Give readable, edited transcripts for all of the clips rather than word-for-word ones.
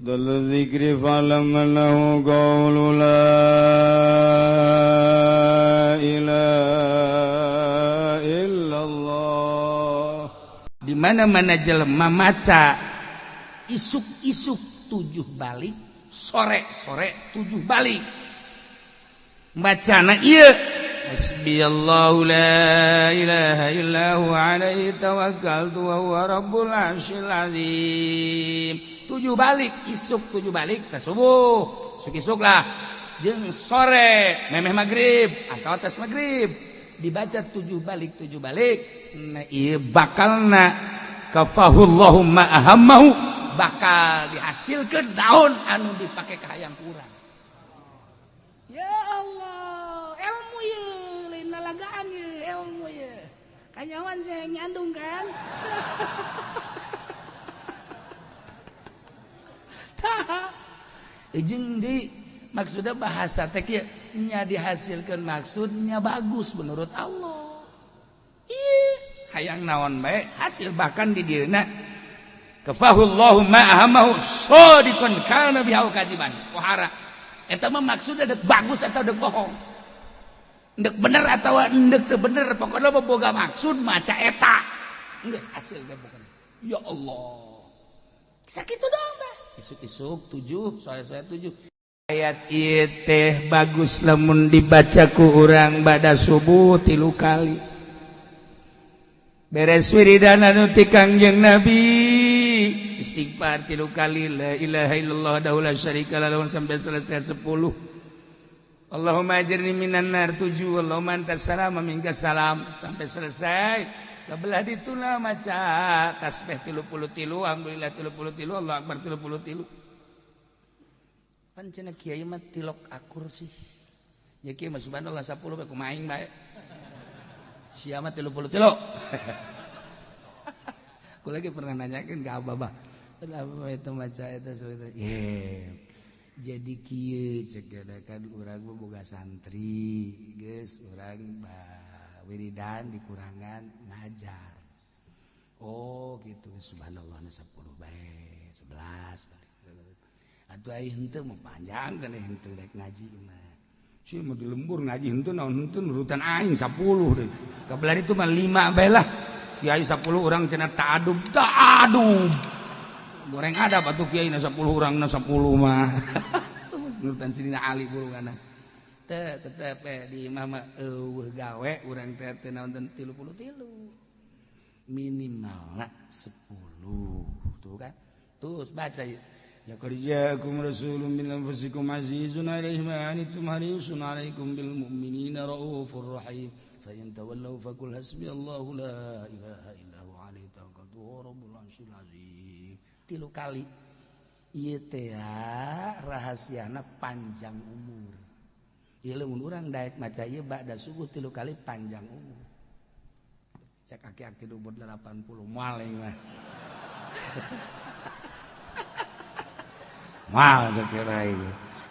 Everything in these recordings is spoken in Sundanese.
أفضل الذكر فاعلم أنه قول لا إله إلا الله. Di mana-mana jelema maca isuk-isuk 7 balik, sore-sore 7 balik. Bacana ieu hasbiyallahu la ilaha illa huwa alaihi tawakkaltu wa huwa rabbul arsyil azim. 7 balik, isuk 7 balik ke subuh, isuk-isuk lah. Jeung sore memeh magrib atau atas magrib dibaca 7 balik 7 balik. Nah ieu bakalna kafahullahu ma ahammahu, bakal dihasilkeun daun anu dipake ka hayang kurang. Ya Allah, ilmu ye, lain lalagaan ye, ilmu ye. Kanyawan saya nyandung kan. Tah. Jeung di maksudnya bahasa teh kieu nya dihasilkeun maksudnya bagus menurut Allah. Ih, hayang naon bae hasil bahkan di dirina kafahullahu ma ahammahu shadiqan kana bihi kadiban. Pohara. Eta mah maksudnya dek bagus atau dek bohong. Dek bener atau dek teu bener, pokoknya mah boga maksud maca eta. Geus hasil teh pokoknya. Ya Allah. Sakitu doang teh. Isuk-isuk 7, sore-sore 7. Ayat ieu teh bagus lamun dibaca ku urang bada subuh 3 kali. Beres wiridan anu ti Kangjeng Nabi, istighfar 3 kali, la ilaha illallah wahdahu la syarika lahu sampai selesai 10. Allahumma ajirni minan nar 7, Allahumma antas salam wa minkas salam sampai selesai. Belah dituna maca tasbih 33, alhamdulillah 33, Allah akbar 33. Pan cenah kiai mah tilok akur sih. Ya kiai mah subhanallah 10 bae kumaha aing bae. Sia mah 33. Aku lagi pernah nanyakeun ka abah, kenapa itu maca eta itu? Yeah. Jadi kieu cek kan urang mah boga santri, geus urang wiridan dikurangan ngajar. Oh gitu, subhanallah 10 bae, 11 balik. Atuh ai henteu mah panjang kan henteu rek ngaji mah. Si mah di lembur ngaji henteu naon henteu nurutan aing 10 deui. Kabelah itu mah 5 bae lah. Kiai 10 urang cenah ta'adub, ta'adub. Goreng adab atuh kiai na 10 urang na 10 mah. Nurutan Sidina Ali burungana. Teh tetep di imah mah eueuh gawe urang teh teu naon 33. Minimalna 10. Tuh kan. Terus baca ieu. Laqad ja'akum rasulun min anfusikum azizun 'alaihi ma 'anittum harisun 'alaikum bil mu'minina raufur rahim. Fa in tawallaw faqul hasbiyallahu la ilaha illa huwa 'alaihi tawakkaltu wa rabbul 'arsyil 'azim. 3 kali. Ieu teh rahasiana panjang umur. Ieu lamun urang daek maca ieu ba'da subuh 3 kali panjang umur. Cek aki-aki umur 80 moal aing mah. Mal sakira aing.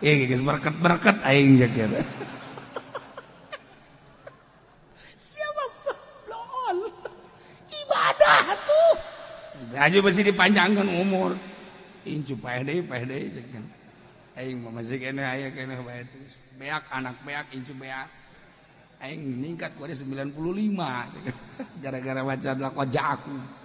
Ieu geus berket-berket aing sakira. Siapa bloon? Ibadah tuh. Gaji besi dipanjangkan umur. Incu paeh deui sakira. Aing mah masih keneh aya keneh bae terus. Beak anak beak incu beak. Aing ningkat ku 95 gara-gara maca laqad ja'akum.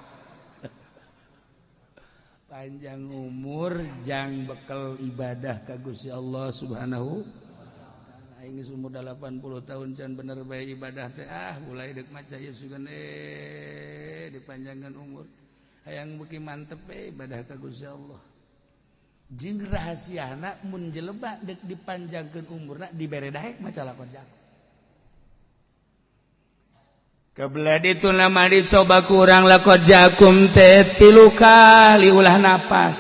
Panjang umur jang bekel ibadah ka Gusti Allah Subhanahu wa taala. Aing geus umur 80 tahun can bener bae ibadah teh ah mulai deuk maca ieu sugan dipanjangkan umur. Hayang beuki mantep bae ibadah ka Gusti Allah. Jeung rahasiana mun jelema deuk dipanjangkeun umurna dibere daek maca lakon jago. Kebelah itu nama dicoba kurang lakon jakum teh 3 kali ulah napas.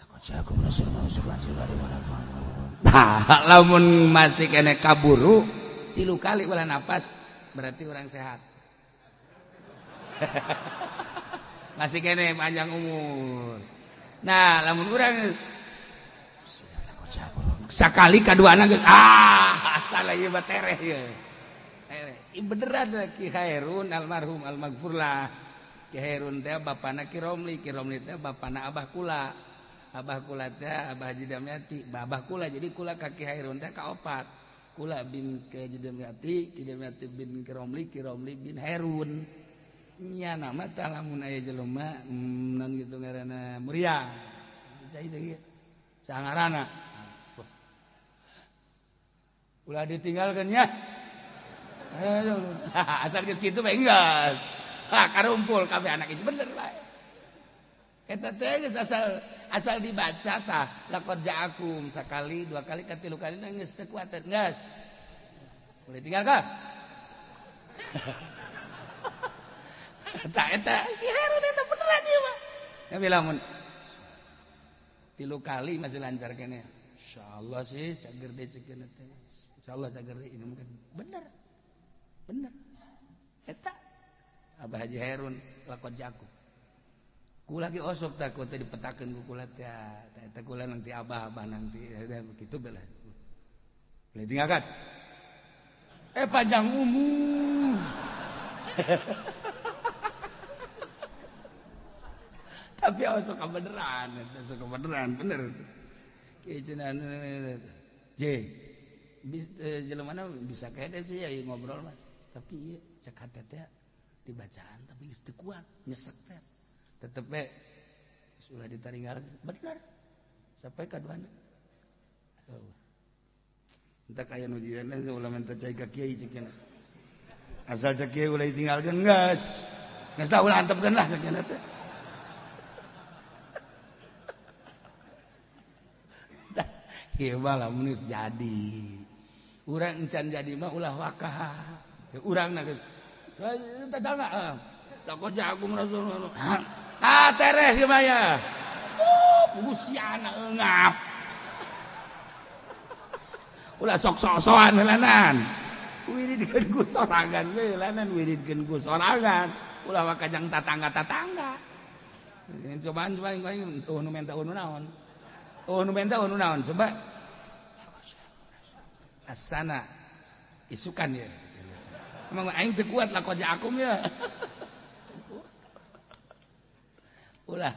Lakon jakum Rasulullah sallallahu alaihi wasallam. Tah lamun masih kene kaburu 3 kali ulah napas berarti orang sehat. Masih kene panjang umur. Nah, lamun urang sakali kaduana geus ah salah ieu mah tereh ieu. Tereh. Ieu beneran Ki Khairun almarhum almaghfurlah. Ki Hairun teh bapana Ki Romli, Ki Romli teh bapana Abah Kula. Abah Kula teh Abah Haji Damyati, Abah Kula jadi kula ka Ki Hairun teh kaopat. Kula bin Ki Haji Damyati, Ki Damyati bin Ki Romli, Ki Romli bin Hairun. Nya nama tah lamun aya jelema non gitu ngaranna Muriang. Cai cai. Sangarana. Ulah ditinggalkeun nya. Asal geus kitu bae geus. Ha karumpul kabeh anak itu bener bae. Eta teh geus asal dibaca tah laqad ja'akum sakali dua kali katilu kali geus teu kuat geus. Boleh tinggalkan. Tah eta Ki Hairun eta beneran ieu mah. Ya lamun tilu kali masih lancar kene. Insyaallah sih cager deui cekeun teh. Insyaallah cager deui ini mungkin bener. Bener. Eta Abah Haji Hairun laqad ja'akum. Kula ge osok tah ku teh dipetakeun ku kula teh. Eta kula nanti abah-abah nanti begitu bela. Boleh tinggalkan. Panjang umur. Tapi osok kebeneran, osok kebeneran bener. Kieu cenah J. Jelema bisa kede sih ya ngobrol mah. Tapi ieu cek hate teh dibacaan tapi geus teu kuat, nyesek teh. Tetep we ulah ditaringgal bener. Sampai kaduana. Oh. Entak aya nu jiran ulah minta cai ka kiai ceuk. Asal cek kiai ulah ditinggalkeun geus. Geus lah ulah antepkeun lah ceuk teh. Ieu mah lamun geus jadi. Urang encan jadi mah ulah wakah. Urang na geus. Tetangga. Laqad ja'akum rasulun. Ah teres ieu mah ya. Pugusiana eungap. Ulah sok-sok-sokan heulanan. Wiridkeun ku sorangan we heulanan wiridkeun ku sorangan. Ulah wakajang tatangga-tatangga. Cobaan coba aing eueuh nu menta eueuh nu naon. Oh nu menta eueuh nu naon coba. Asana isukan ya. Emang aing teu kuat laqad ja'akum ya. Ulah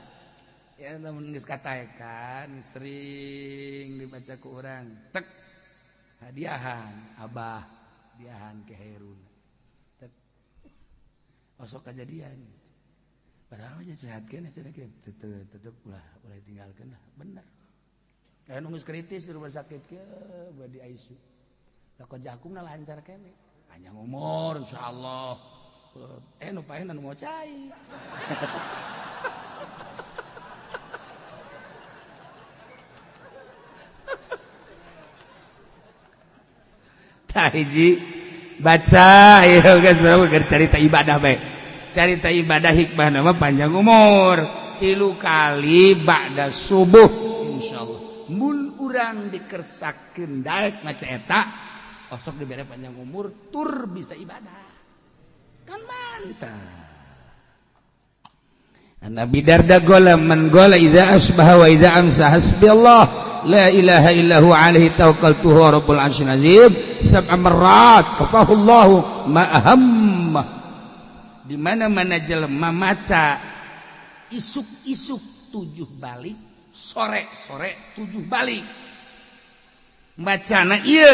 ya lamun geus kataekan sering dibaca ku urang tek hadiahan abah hadiahan ke Hairun tek osok kajadian padahal mah sehat keneh cenah tetep ulah ulah tinggalkeun lah bener. Aya nu geus kritis di rumah sakit ke bade ICU laqad ja'akum na lancar keneh panjang umur insyaallah nu paehna nu mau cai. Hiji baca ieu geus berapa carita ibadah bae. Carita ibadah hikmah nama panjang umur. 3 kali ba'da subuh insyaallah. Mun urang dikersakeun daek maca eta osok dibere panjang umur tur bisa ibadah. Kan mantap. Nabi Darda gola man gola idza asbaha wa idza amsa hasbi Allah la ilaha illa huwa alaihi tawakkaltu huwa rabbul arsyil azim sab'a marrat kafahullahu ma ahamma. Di mana-mana jelema maca isuk-isuk 7 balik, sore-sore 7 balik. Bacana ieu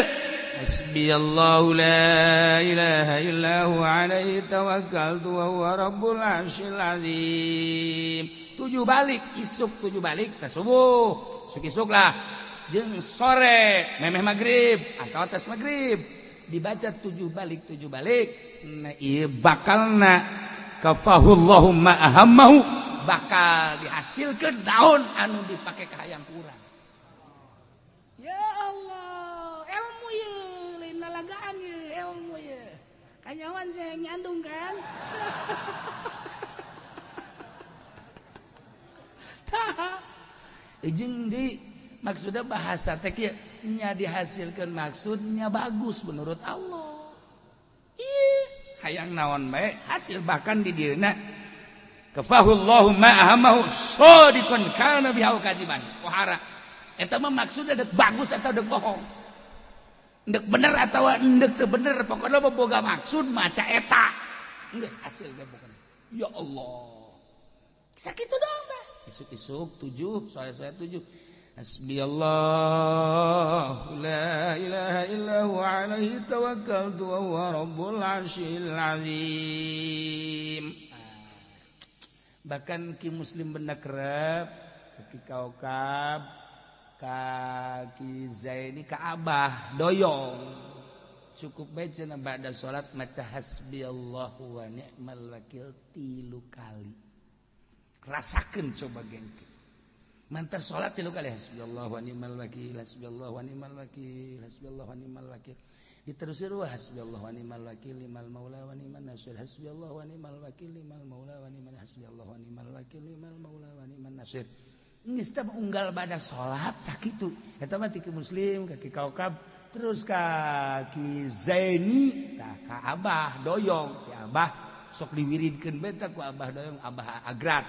hasbiyallahu la ilaha illa huwa alaihi tawakkaltu wa huwa rabbul arsyil azim. 7 balik, isuk 7 balik ta subuh, isuk-isuk lah. Jeung sore memeh magrib atau atas magrib dibaca 7 balik 7 balik. Nah ieu bakalna kafahullahu ma ahammahu, bakal dihasilkeun daun anu dipake ka hayang ku urang. Ya Allah, ilmu ye, lain lalagaan ye, ilmu ye. Kanyawan saya nyandung kan. Tah. Jeung di maksudnya bahasa teh kieu nya dihasilkeun maksudnya bagus menurut Allah. Ih, hayang naon bae hasil bahkan di dieuna kafahullahu ma ahammahu sadiqan kana bihi kadiban. Pohara. Eta mah maksudnya dek bagus atau dek bohong. Dek bener atau dek teu bener, pokoknya mah boga maksud maca eta. Geus hasil ge pokokna. Ya Allah. Sakitu doang dah. Isuk-isuk 7, sore-sore 7. Hasbiyallah la ilaha illa huwa alaihi tawakkaltu wa huwa rabbul arsyil azim. Bahkan ki muslim benda kerep, ki kaukab, ka ki Zaini ka Abah doyong. Cukup bae cenah ba'da salat maca hasbiyallahu wa ni'mal wakil 3 kali. Rasakeun coba gengke. Mantas salat 3 kali hasbiyallahu wa ni'mal wakil, hasbiyallahu wa ni'mal wakil, hasbiyallahu wa ni'mal wakil. Diterusir wa hasbiyallahu wa ni'mal wakil, ni'mal maula wa ni'man nasir, hasbiyallahu wa ni'mal wakil, ni'mal maula wa ni'man hasbiyallahu wa ni'mal wakil, ni'mal maula wa ni'man nasir. Geus teh unggal bada salat sakitu. Eta mah ti muslim ka ki kaukab terus ka ki Zaini tah ka Abah doyong, ki Abah sok diwiridkeun bae tah ku Abah doyong, Abah agrat.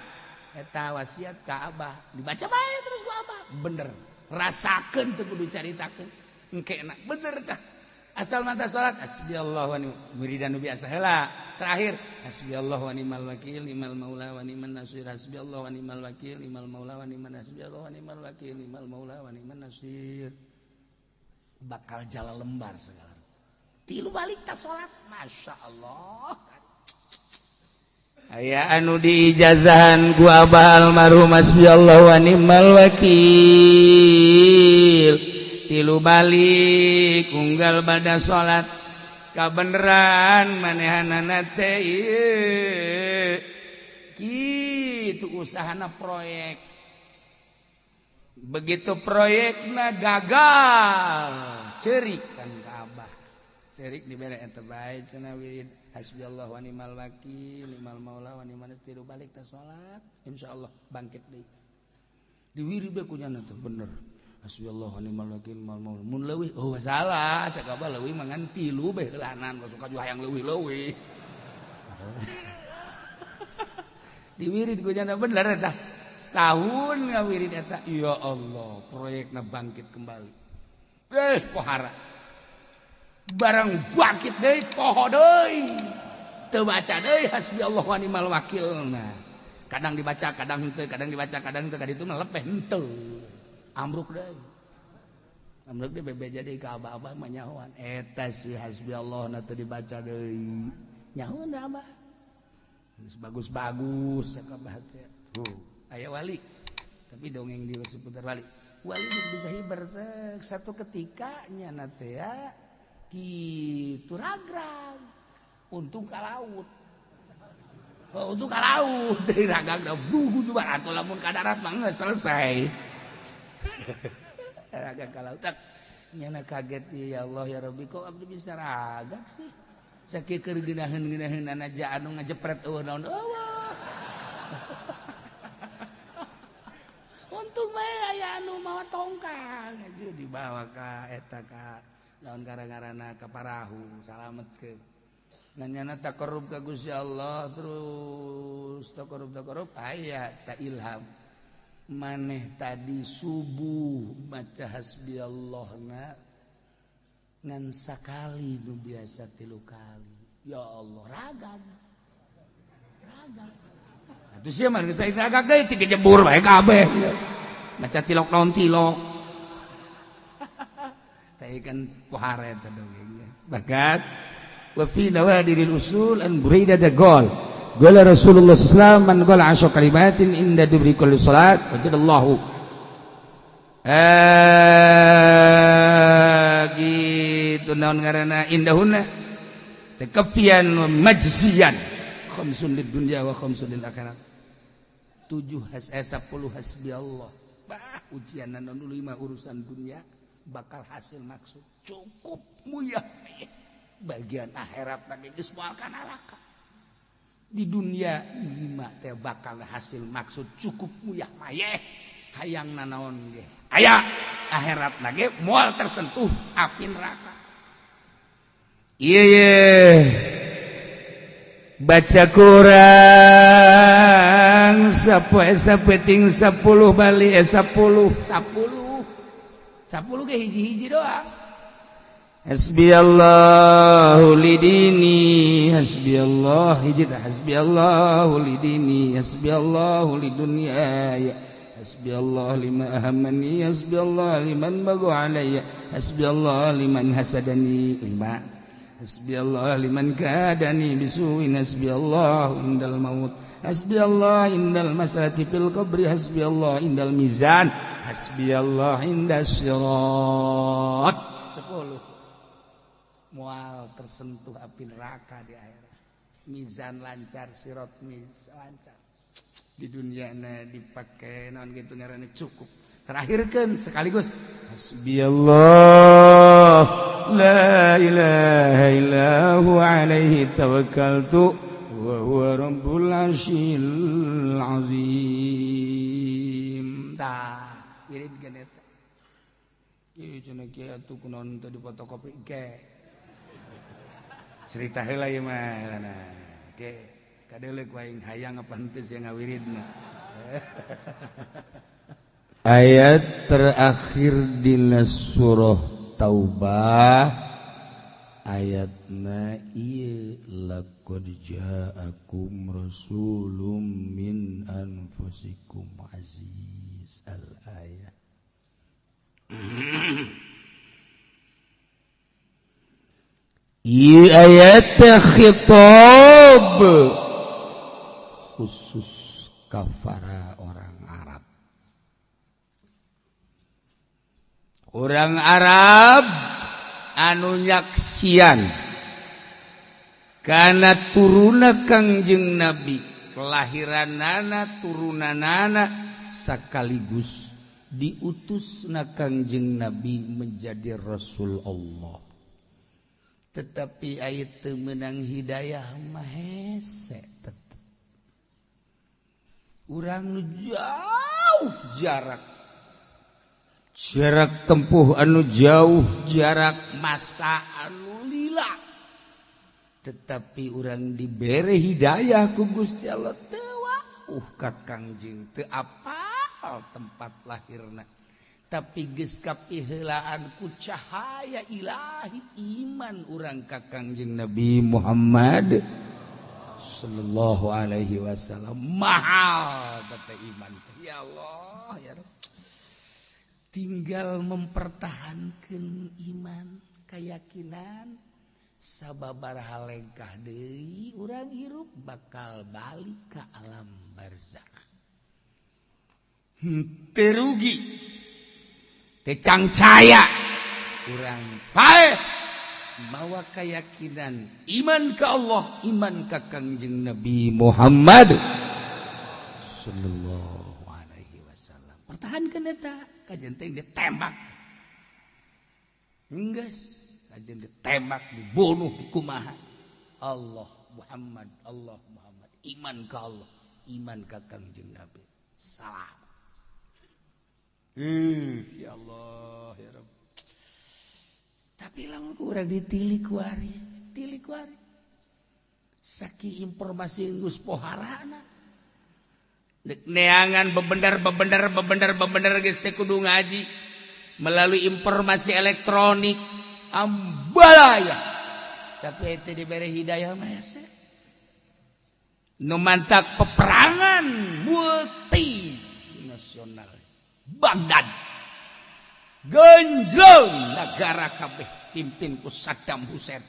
Eta wasiat ka Abah dibaca bae terus ku Abah bener rasakeun teu kudu caritakeun engke enak bener tah asal mata salat hasbiyallahu wa ni'mal wiridan nu biasa heula terakhir hasbiyallahu wa ni'mal wakil ni'mal maula wa ni'man nasir hasbiyallahu wa ni'mal wakil ni'mal maula wa ni'man hasbiyallahu wa ni'mal wakil ni'mal maula wa ni'man nasir bakal jala lembar segala 3 balik ta salat masyaallah. Aya anu diijazahan ku Abah almarhum hasbiyallahu wa ni'mal wakil 3 balik unggal bada salat kabeneran manehanana teh ieu kitu usahana proyek begitu proyekna gagal ceurik kan ka Abah ceurik dibere eta bae cenah wirid hasbiyallahu wa ni'mal wakil ni'mal maula wa ni'man nasir 3 balik ta salat insyaallah bangkit deui diwirid bae ku nyana teh bener hasbiyallahu wa ni'mal wakil ni'mal maula mun leuwih oh salah cak abah leuwih mah ngan 3 bae heulanan sok ka hayang leuwih-leuwih diwirid ku nyana bener eta setahun ngawirid eta ya Allah proyekna bangkit kembali pohara barang bangkit deui poho deui teu baca deui hasbiyallahu wa ni'mal wakil. Nah kadang dibaca kadang henteu kadang dibaca kadang henteu kaditu mah lepeh henteu ambruk deui ambruk deui bebeja deui ka abah-abah mah nyahoan eta si hasbiyallah na teu dibaca deui nyahoan da abah geus bagus-bagus cak abah teh tuh aya wali tapi dongeng di seputar wali wali geus bisa hiber teh satu ketika nya teh ya gitu ragrag untung ka laut oh, untung ka laut dari ragrag dah bugu juga atau lamun ka darat mah geus selesai ragrag ka laut tak nyana kaget ya Allah ya Rabbi kok abdi bisa ragrag sih sakieu keur geunaheun-geunaheunana aja anu ngajepret eueuh naon eueuh untung bae aya anu mawa tongkang aja dibawa ka eta ka lawan gara-garana ka parahu salamet ke nanyana taqarrub ka Gusti Allah terus taqarrub aya ta ilham maneh tadi subuh maca hasbiyallahna ngan sakali nu biasa 3 kali ya Allah ragam ragam atuh sia mah geus ragam deui tiga jebur bae kabeh maca tilok naon tilok kan pohara eta dongengnya bahkan wa fi nawadiril usul an Buraidah gol gol Rasulullah sallallahu alaihi wasallam man qala 10 kalimatin inda dubri kulli salat wajadallahu gitu naon ngaranna indahunna takafian wa majziyan khamsun lid dunya wa khamsun lil akhirat 7 10 hasbiyallah bah ujian naon 5 urusan dunia bakal hasil maksud cukup muyah bagian akhirat lagi geus moal ka neraka di dunia 5 teh bakal hasil maksud cukup muyah mayeh hayang nanaon ge aya akhirat lagi moal tersentuh api neraka ieu ye baca kurang sapoe sapeting 10 bali 10 10 10 ge hiji-hiji doang. Hasbiyallahu lidini, hasbiyallah hiji tah, hasbiyallahu lidini, hasbiyallahu lidunyaya, hasbiyallah lima ahammani, hasbiyallah liman bagu alayya, hasbiyallah liman hasadani, lima, hasbiyallah liman kadani bisuin, hasbiyallah indal maut, hasbiyallah indal masalati fil qabri, hasbiyallah indal mizan, hasbiyallah indas sirat. 10 mual tersentuh api neraka di akhirat, mizan lancar, sirat mizan lancar, di dunia na dipakai naon gitu ngaranna cukup. Terakhirkan sekaligus hasbiyallah la ilaha illa huwa alaihi tawakkaltu wa huwa rabbul arsyil azim. Tah wirid geun eta. Ieu cenah kieu atuh kunaon teu difotokopi ge. Cerita heula ieu mah nah. Ge kadeuleuk wae hayang apa henteu sia ngawiridna. Ayat terakhir dina surah Taubah ayatna ieu laqad ja'akum rasulun min anfusikum aziz al ayat. Ieu ayat khitab khusus kafara orang Arab. Orang Arab anu nyaksian kana turuna Kangjeng Nabi, kelahiranana turunanana sekaligus diutusna Kangjeng Nabi menjadi Rasul Allah. Tetapi ayat teu meunang hidayah mah hese tetep. Urang nu jauh jarak, jarak tempuh anu jauh, jarak masa anu lila, tetapi urang dibere hidayah ku Gusti Allah teu wauh ka Kangjeng, teu apal tempat lahirna, tapi geus kapiheulaan ku cahaya ilahi iman urang ka Kangjeng Nabi Muhammad sallallahu alaihi wasallam. Mahal teh iman teh, ya Allah ya Rabb. Tinggal mempertahankan iman, keyakinan, sababaraha lengkah deui urang hirup bakal balik ka alam barzakh. Teu rugi, teu cangcaya urang paeh mawa keyakinan iman ka Allah, iman ka Kangjeng Nabi Muhammad sallallahu alaihi wasallam. Pertahankeun eta, kajen teh ditembak. Geus, kajen ditembak, dibunuh, dikumaha. Allah Muhammad, Allah Muhammad, iman ka Allah, iman ka Kangjeng Nabi. Salam. Ya Allah ya Rabb. Tapi lamun ku urang ditilik kuari, tilik kuari. Saking informasi geus poharana. Dek neangan bebendar bebendar bebendar bebendar geus teh kudu ngaji melalui informasi elektronik ambalaya. Tapi itu diberi hidayah mah hese. Nu mantak peperangan multinasional Baghdad genjlong negara kabeh pimpin ku Saddam Hussein.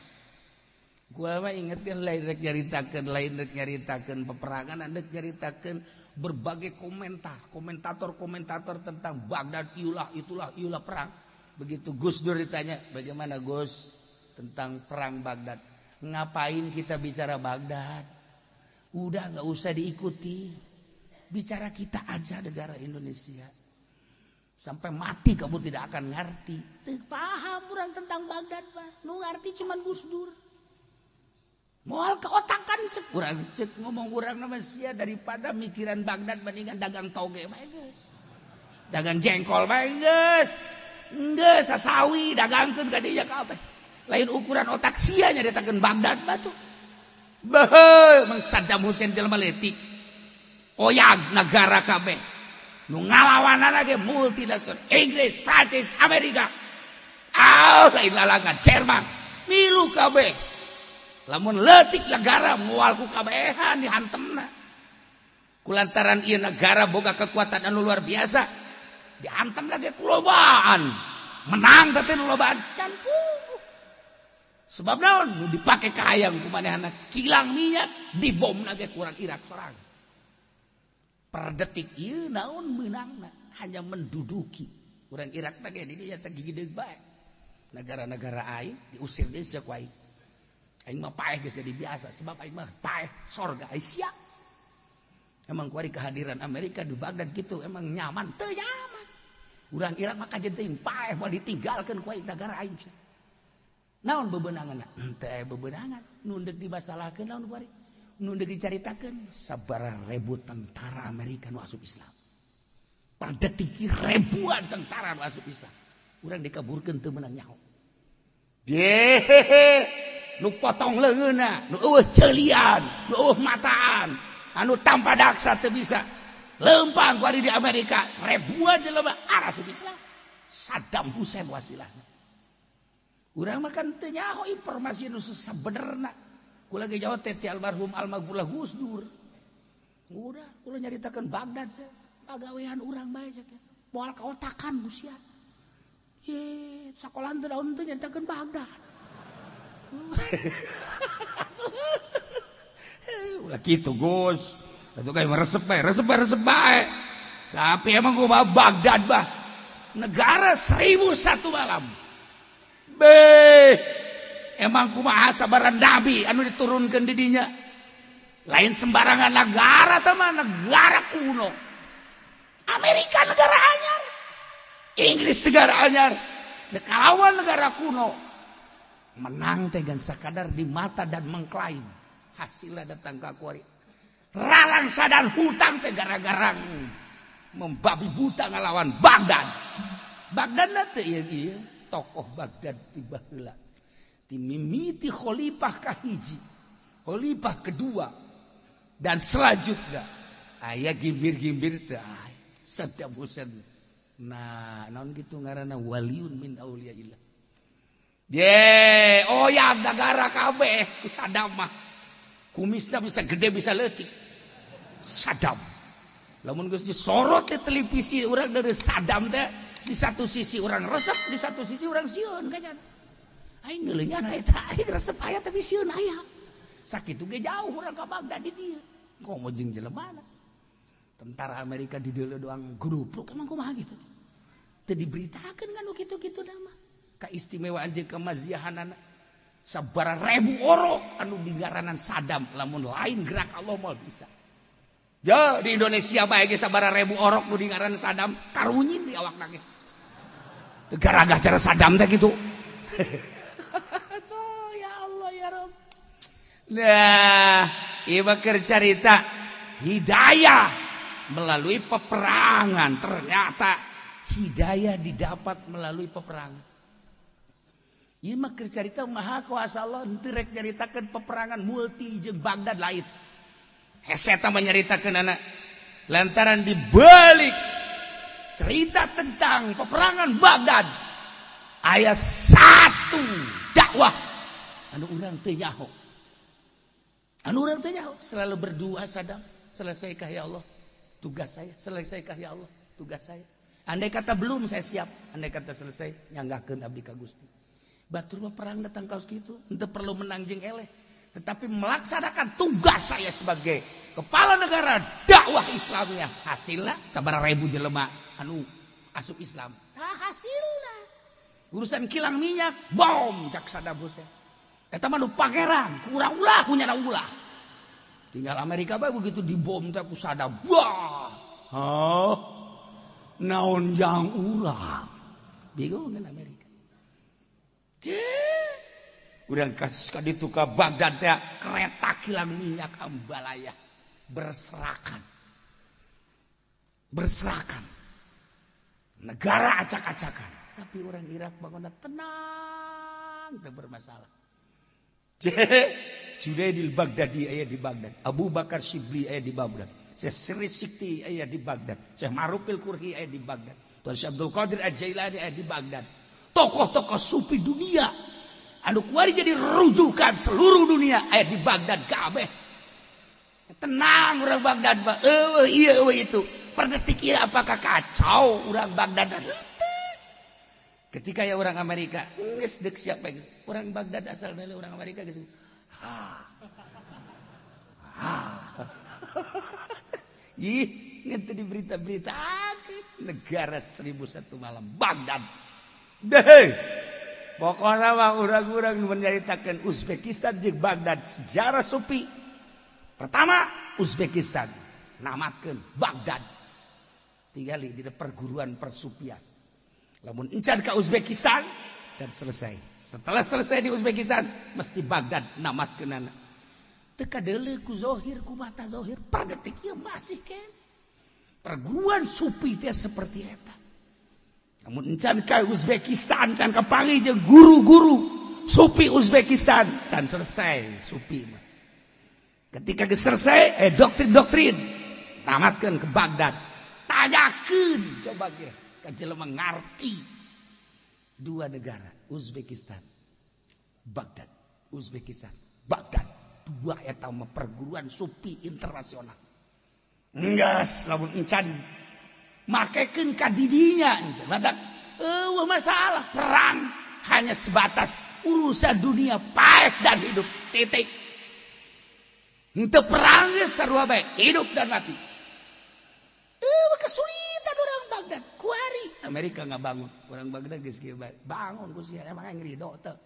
Gua mah ingetkeun lain rek nyaritakeun, lain rek nyaritakeun peperangan, rek nyaritakeun berbagai komentar, komentator-komentator tentang Baghdad, iulah itulah iulah perang. Begitu Gus Dur ditanya, bagaimana Gus tentang perang Baghdad? Ngapain kita bicara Baghdad? Udah nggak usah diikuti. Bicara kita aja negara Indonesia. Sampai mati kamu tidak akan ngerti. Teu paham orang tentang Baghdad, Pak. Nu ngerti cuman Gus Dur. Moal keotakan cek urang cek ngomong urang nama sia daripada mikiran Baghdad mendingan dagang toge bae geus. Dagang jengkol bae geus. Geus sasawi dagangkeun ka dinya kabeh. Lain ukuran otak sia nyaritakeun Baghdad batu. Beuh, mang Saddam Hussein jelema leutik. Oyag negara kabeh. Nu ngalawanana ge multinasional Inggris, Prancis, Amerika. Ah, lain lalangan Jerman milu kabeh. Lamun leutik negara moal ku kabehan dihantemna. Kulantaran ieu negara boga kekuatan anu luar biasa, dihantam lagi ku lobaan. Menang teh nu lobaan can puguh. Sebab naon nu dipake kahayang ku manehna kilang minyak dibom lagi kurang Irak sorang. Per detik ieu naon meunangna hanya menduduki. Urang Irak teh ge dinya teh gigideug bae. Negara-negara aing diusir deui sia ku aing. Aing mah paeh geus jadi biasa sebab aing mah paeh sorga aing sia. Emang kuari kehadiran Amerika di Baghdad gitu emang nyaman teu nyaman. Urang Irak mah kajen teuing paeh moal ditinggalkeun ku aing negara aing. Naon bebenangan? Teu aya bebenangan. Nu deuk dimasalahkeun naon kuari? Nu deuk dicaritakeun sabaraha ribu tentara Amerika nu asup Islam. Per detik ribuan tentara nu asup Islam. Urang dikaburkeun teu meunang nyaho. Yehehe, nu potong leungeunna, nu eueuh ceulian, nu eueuh mataan, anu tanpa daksa teu bisa. Leumpang kuari di Amerika, ribuan jelema asup Islam. Saddam Hussein wasilahna. Urang mah kan teu nyaho informasi nu sabenerna. Kula ge jauh teh ti almarhum almaghfurlah Gus Dur. Udah, kula nyaritakeun Baghdad sia. Pagawean urang bae sia. Moal kaotakan Gus ya. Ye, sakolaan teu daun teu nyaritakeun Baghdad. Ulah kitu Gus. Atuh kayak resep bae, resep bae, resep bae. Tapi emang kumaha Baghdad bah. Negara 1001 malam. Beh, emang kumaha sabaran nabi anu diturunkeun di dinya. Lain sembarangan negara teh mah negara kuno. Amerika negara anyar, Inggris negara anyar, kalawan negara kuno. Menang teh gan sakadar di mata dan mengklaim. Hasilnya datang ka kuari. Ralangsa dan hutang teh gara-gara membabi buta ngalawan Baghdad. Baghdad teh ieu tokoh Baghdad ti baheula. Ti mimiti khalifah kahiji, khalifah kedua dan selanjutnya aya gimbir-gimbir teh Saddam Hussein. Nah, naon kitu ngaranna waliun min auliyaillah. Ye, oh ya negara kabeh ku Saddam mah. Kumisna bisa gede bisa leutik. Saddam. Lamun geus disorot di televisi urang dari Saddam teh di satu sisi orang resep, di satu sisi orang sieun kayaknya. Aing neuleungan eta aing resep aya tapi sieun aya. Sakitu ge jauh urang ka Baghdad di dieu. Komo jeung jelemana. Tentara Amerika di dieu doang grupluk emang kumaha gitu. Teu diberitakeun kan nu kitu-kitu mah. Kaistimewaan jeung kemaziahanana. Sabaraha ribu orok anu digaranan Saddam lamun lain gerak Allah mah bisa. Ya di Indonesia bae ge sabaraha ribu orok nu dingaranan Saddam karunyin di awakna ge. Teu garagah cara Saddam teh kitu. Tuh ya Allah ya Rabb. Nah, ieu mah keur carita hidayah melalui peperangan. Ternyata hidayah didapat melalui peperangan. Ieu mah keur carita maha kuasa Allah henteu rek nyaritakeun peperangan multi jeung Baghdad lain. Heseta menyeritakan anak lantaran dibalik cerita tentang peperangan Baghdad aya satu dakwah anu urang teu nyaho, anu urang teu nyaho selalu berdoa Saddam, selesaikah ya Allah tugas saya, selesaikah ya Allah tugas saya. Andai kata belum saya siap, andai kata selesai nyanggahkeun abdi ka Gusti. Batur mah perang datang kaos kitu henteu perlu menang jeung eleh, tetapi melaksanakan tugas saya sebagai kepala negara dakwah Islamnya. Hasilnya sabaraha ribu jelema anu asup Islam. Nah, hasilnya urusan kilang minyak bom cak Saddam Hussein. Eta mah nu pangeran kurang ulah punya ulah. Tinggal Amerika bae begitu dibom teh ku Saddam. Wah. Hah? Naon jang urang? Bingung kan Amerika. Urang kasus ka ditu ka Baghdad teh kereta kilang minyak ambalaya berserakan. Berserakan. Negara acak-acakan. Tapi orang Irak bangunna tenang, teu bermasalah. Junaidil Baghdadi aya di Baghdad, Abu Bakar Shibli aya di Baghdad, Syekh Sirri Sikti aya di Baghdad, Syekh Ma'rufil Kurhi aya di Baghdad, Tuan Syekh Abdul Qadir Al-Jailani aya di Baghdad. Tokoh-tokoh sufi dunia anu kuari jadi rujukan seluruh dunia aya di Baghdad kabeh. Tenang orang Baghdad mah, eueuh ieu eueuh itu. Per detik ieu apakah kacau orang Baghdad? Ketika ya orang Amerika geus deuk siapa orang Baghdad asal dari orang Amerika geus. Ha. Ha. Ih, ngenteu di berita-berita negara 1001 malam Baghdad. Deh. Pokoknya mah urang-urang menyaritakan Uzbekistan jeung Baghdad sejarah sufi. Pertama Uzbekistan namatkeun Baghdad. Tinggali di perguruan persufian. Lamun encan ka Uzbekistan, can selesai. Setelah selesai di Uzbekistan, mesti Baghdad namatkeunana. Teu kadeuleu ku zohir, ku mata zohir, per detik ieu masih ken. Perguruan sufi teh seperti eta. Namun encan ka Uzbekistan, can kapanggih jeung guru-guru sufi Uzbekistan, can selesai sufi mah. Ketika geus selesai, doktrin-doktrin tamatkeun ke Baghdad. Tanyakeun coba ge ka jelema ngarti. Dua negara, Uzbekistan, Baghdad, Uzbekistan, Baghdad. Dua eta mah perguruan sufi internasional. Enggeus lamun encan makekeun ka didinya badak eueuh masalah perang hanya sebatas urusan dunia paeh dan hidup titik. Henteu perang ge sarua bae hidup dan mati. Eueuh kesulitan orang Baghdad kuari Amerika ngabangun orang Baghdad geus kieu bae bangun ku sia emang aing ridho teu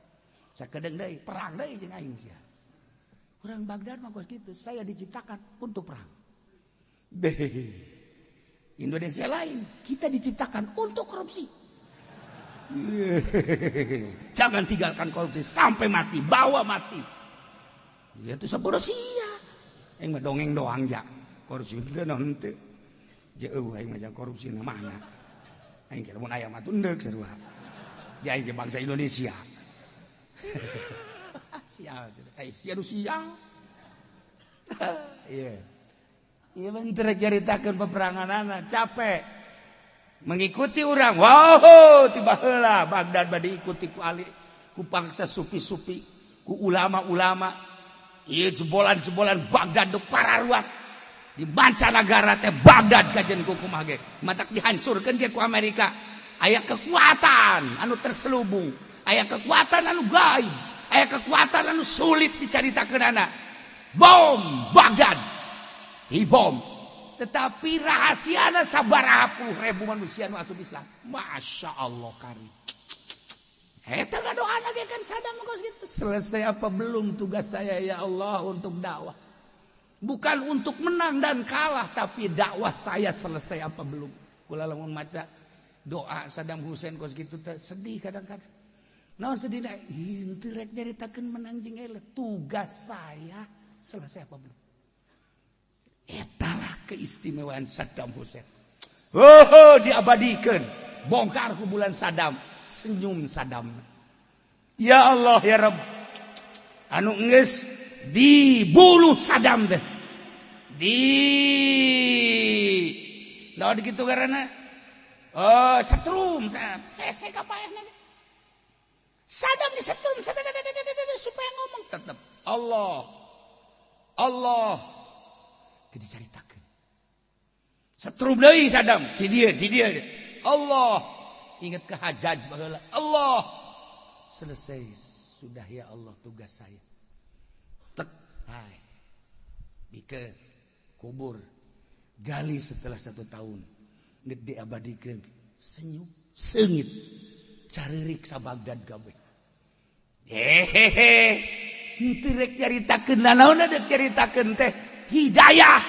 sakedeung deui perang deui jeung aing sia. Orang Baghdad mah kos kitu, saya diciptakan untuk perang. Deh. Indonesia lain, kita diciptakan untuk korupsi. Jangan tinggalkan korupsi sampai mati, bawa mati. Dia tuh sabodo sia. Aing mah dongeng doang ja. Korupsi teu naon teu. Jeuh aing mah korupsi na mana. Aing ge lamun aya mah tundeuk sarua. Di aing ge bangsa Indonesia. Sial, sia nu sial. Iya. Iya bener caritakeun peperanganana capek. Mengikuti orang. Wow, tiba heula Baghdad bade diikuti ku ali, ku bangsa sufi-sufi, ku ulama-ulama. Ieu jebolan-jebolan Baghdad nu pararuat. Di mancanagara teh Baghdad kajen ku kumaha ge. Matak dihancurkeun ge ku Amerika. Aya kekuatan anu terselubung, aya kekuatan anu gaib, aya kekuatan anu sulit dicaritakeunana. Bom Baghdad. Dibom. Tetapi rahasiana sabaraha puluh ribu manusia nu asup Islam. Masya Allah kari. Eta ngadoana ge kan Saddam kos kitu. Selesai apa belum tugas saya ya Allah untuk dakwah. Bukan untuk menang dan kalah, tapi dakwah saya selesai apa belum. Kula lamun maca doa Saddam Hussein kos kitu teh sedih kadang-kadang. Naon sedih da? Henteu rek nyaritakeun menang jeung eleh. Tugas saya selesai apa belum? Etalah keistimewaan Saddam Hussein. Oh, diabadikan. Bongkar kuburan Saddam, senyum Saddam. Ya Allah ya Rabb. Anu geus dibunuh Saddam teh. Di naon kitu karena oh, setrum saya kapaehna. Saddam disetrum supaya ngomong tetep Allah. Allah. Teu dicaritakeun. Setrum deui Saddam, di dieu, di dieu. Allah. Ingat ke Hajjaj baheula. Allah. Selesai sudah ya Allah tugas saya. Tek, hai. Bikeun kubur. Gali setelah 1 tahun. Geus diabadikeun. Senyum, seungit. Caririk sa Baghdad kabeh. Hehehe. Henteu rek caritakeun nanaon deuk caritakeun teh hidayah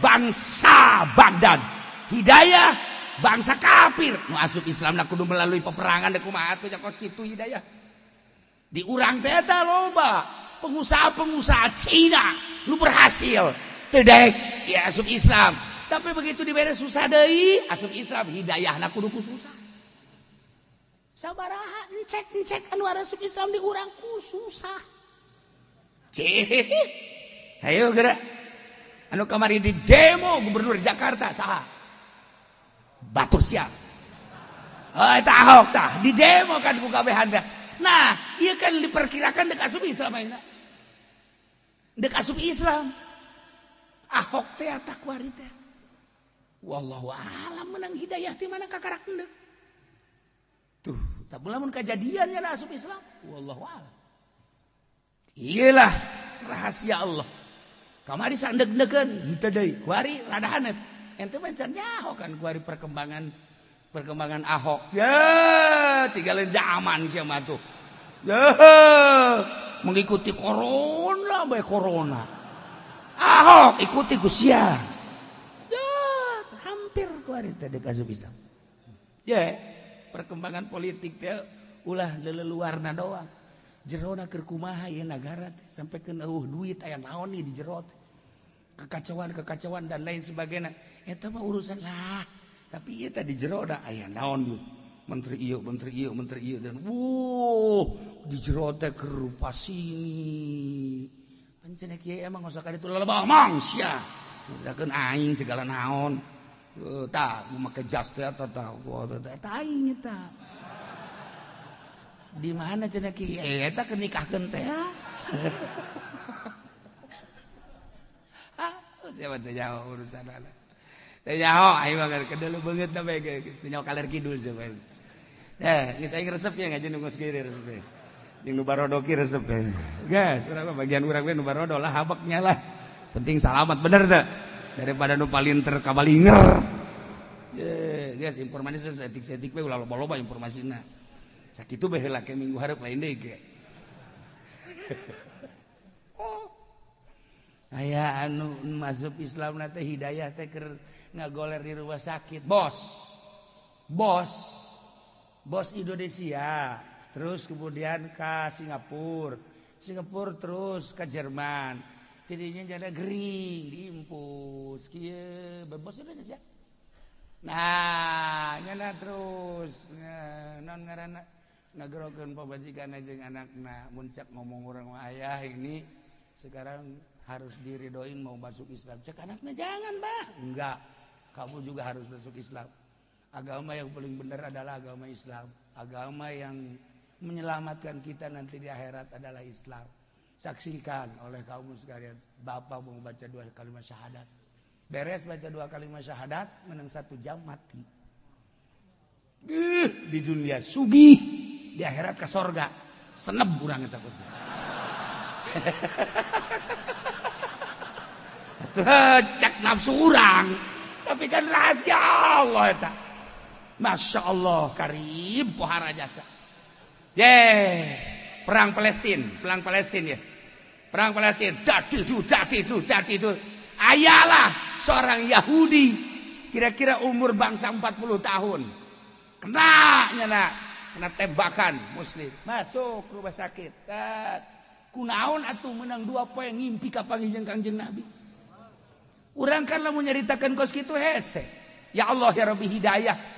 bangsa Baghdad. Hidayah bangsa kafir. Nu asup Islamna kudu melalui peperangan deuk kumaha atuh nya kos kitu hidayah. Di urang teh eta loba pengusaha-pengusaha Cina nu berhasil teu daek ya asup Islam. Tapi begitu dibere susah deui asup Islam hidayahna kudu ku susah. Sabaraha encek-encek anu asup Islam di urang ku susah. Cih. Ayo gerak. Anu kamari di demo gubernur Jakarta saha? Batur siap. Oh, eta Ahok tah di demo kan ku kabehan teh. Nah, ieu kan diperkirakan dek asup Islam ayeuna. Dek asup Islam. Ahok teh atakwari teh. Wallahu alam menang hidayah ti mana kakarak endek. Tuh, tak lamun kajadian nya asup Islam. Wallahu alam. Iyalah rahasia Allah. Kamari sandeg-degeun henteu deui. Kuari rada hanet. Ente mah can nyaho kan kuari perkembangan Ahok. Ya, tinggalin zaman sia mah tuh. Ya, mengikuti corona bae corona. Ahok ikuti ku sia. Ya, hampir kuari teh dek asup Islam. Ya, perkembangan politik teh ulah leleluarna doang. Jerona keur kumaha ieu nagara teh sampai keun eueuh duit aya naon nih di jero teh. Kekacauan-kekacauan dan lain sebagainya. Eta mah urusan lah. Tapi ieu teh di jero da aya naon ieu. Menteri ieu, menteri ieu, menteri ieu dan wuh di jero teh keur pasini. Pancen kieu emang osok ka ditu lelebah mang sia. Udakeun aing segala naon. Tah make jas teh eta tah eta aing eta. Di mana cenah kieu eta keur nikahkeun teh. Ah, siapa teh nyaho urusan anak. Teh nyaho aing mah kedelu beungeut na bae teh nyaho kaler kidul sia. Eh, geus aing resep ya ngaji nu geus kieu resep. Jeung nu barodo ki resep. Geus, urang bagian urang we nu barodo lah habeknya lah. Penting salamat bener teh. Daripada nu palinter kabalinger. Ye, geus informasi seetik-seetik we ulah loba-loba informasina. Sakitu bae heula ke minggu hareup lain deui ge. Oh. Aya anu masuk Islam na teh hidayah teh keur ngagoler di rumah sakit. Bos. Bos. Bos Indonesia, terus kemudian ke Singapura. Singapura terus ke Jerman. Tidinya jada gering diimpus kieu bos Indonesia. Nah, nyana terus non ngaranna ngagerokeun pamajikan jeung anakna muncak ngomong urang ayah ini sekarang harus diridoin mau masuk Islam. Cek anakna jangan, Bah. Enggak. Kamu juga harus masuk Islam. Agama yang paling benar adalah agama Islam. Agama yang menyelamatkan kita nanti di akhirat adalah Islam. Saksikan oleh kaum sekalian, bapak mau baca 2 kalimat syahadat. Beres baca 2 kalimat syahadat, menang 1 jam mati. Di dunia sugih, di akhirat ke sorga. Seneb urang eta kos. Cek nafsu urang, tapi kan rahasia Allah eta. Masya Allah, karim pohara jasa. Ye, perang Palestina ya. Perang Palestina, dati itu. Ayalah seorang Yahudi, kira-kira umur bangsa 40 tahun. Kena nyana, kena tembakan muslim. Masuk rumah sakit. Kunaon atuh menang 2 poe ngimpi ka panggih jeung Kangjeng Nabi. Urang kan lamun nyaritakeun kos kitu hese. Ya Allah ya Rabbi hidayah.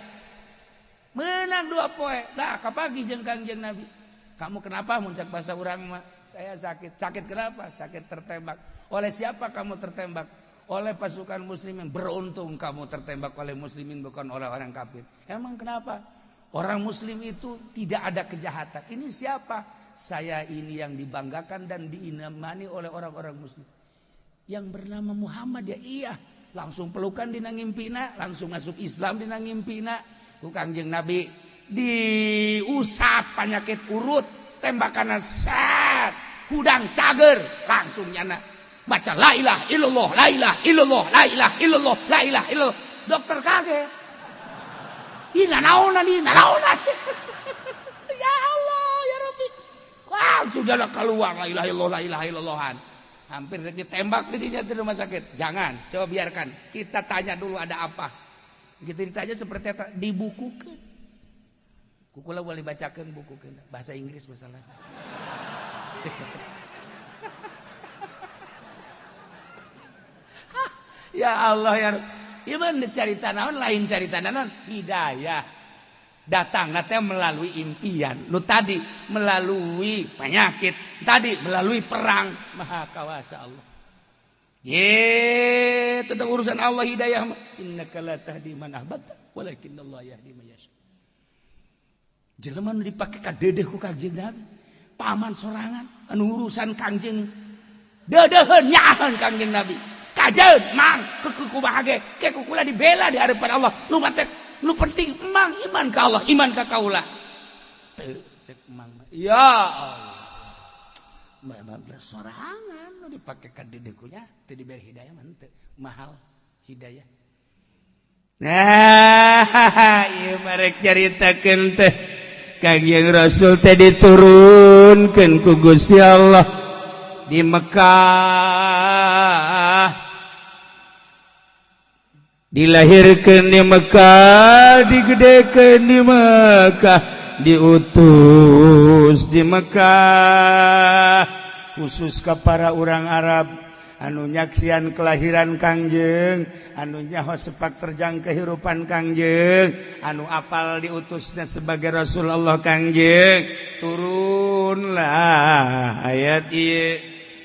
Menang 2 poe. Lah kapanggih jeung Kangjeng Nabi. Kamu kenapa muncak bahasa urang mah? Saya sakit. Sakit kenapa? Sakit tertembak. Oleh siapa kamu tertembak? Oleh pasukan muslimin. Beruntung kamu tertembak oleh muslimin bukan oleh orang kafir. Emang kenapa? Orang muslim itu tidak ada kejahatan. Ini siapa? Saya ini yang dibanggakan dan diinamani oleh orang-orang muslim. Yang bernama Muhammad ya iya. Langsung pelukan dina ngimpina, langsung masuk Islam dina ngimpina. Ku Kangjeng Nabi diusap penyakit urut, tembakan set, hudang cager, langsung nyana baca la ilaha illallah, la ilaha illallah, la ilaha illallah, la ilaha illallah. Dokter kaget. Ih nanaonan, ih nanaonan. Ya Allah, ya Rabbi. Wah, sudahlah keluar la ilaha illallah, la ilaha illallahan. Hampir ditembak di rumah sakit. Jangan, coba biarkan. Kita tanya dulu ada apa. Gitu ditanya seperti apa, dibukukan. Kukula boleh bacakan buku bahasa Inggris masalah. Ya Allah ya. Ieu cari naon lain cari naon hidayah. Datang teh melalui impian. Lu tadi melalui penyakit, tadi melalui perang. Maha kawasa Allah. Ye, tentang urusan Allah hidayah. Innaka la tahdi man ahbabta, walakinnallaha yahdi man yasha. Jelema nu dipake ka dedeh ku Kangjeng Nabi. Paman sorangan anu urusan Kangjeng. Deudeuheun nyaaheun Kangjeng Nabi. Kajeun mang keukeuh kumaha ge ke ku kula dibela di hadapan Allah. Nu matek nu penting mang iman ka Allah, iman ka kaula. Teu cek mang. Ya Allah. Memang sorangan nu dipake ka dedeh ku nya teu diberi hidayah mah teu mahal hidayah. Nah, ieu marek nyaritakeun teh Kangjeng Rasul teh diturunkeun ku Gusti Allah di Mekah, dilahirkeun di Mekah, digedekeun di Mekah, diutus di Mekah, khusus ke para orang Arab anu nyaksian kelahiran Kangjeng, anu nyaho sepak terjang kehidupan Kangjeng, anu apal diutusnya sebagai Rasulullah Kangjeng. Turunlah ayat ieu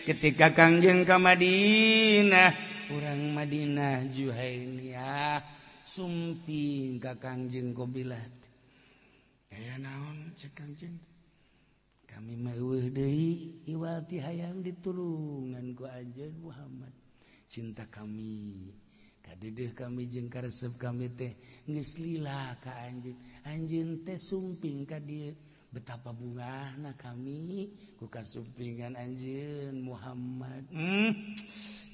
ketika Kangjeng ka Madinah, urang Madinah Juhainiyah sumping ka Kangjeng Qobilah. Aya naon cek Kangjeng? Kami mah eueuh deui iwal ti hayang ditulungan ku anjeun Muhammad. Cinta kami kadedeh kami jeung karesep kami teh geus lila ka anjeun. Anjeun teh sumping ka dieu. Betapa bungahna kami ku kasumpingan anjeun Muhammad.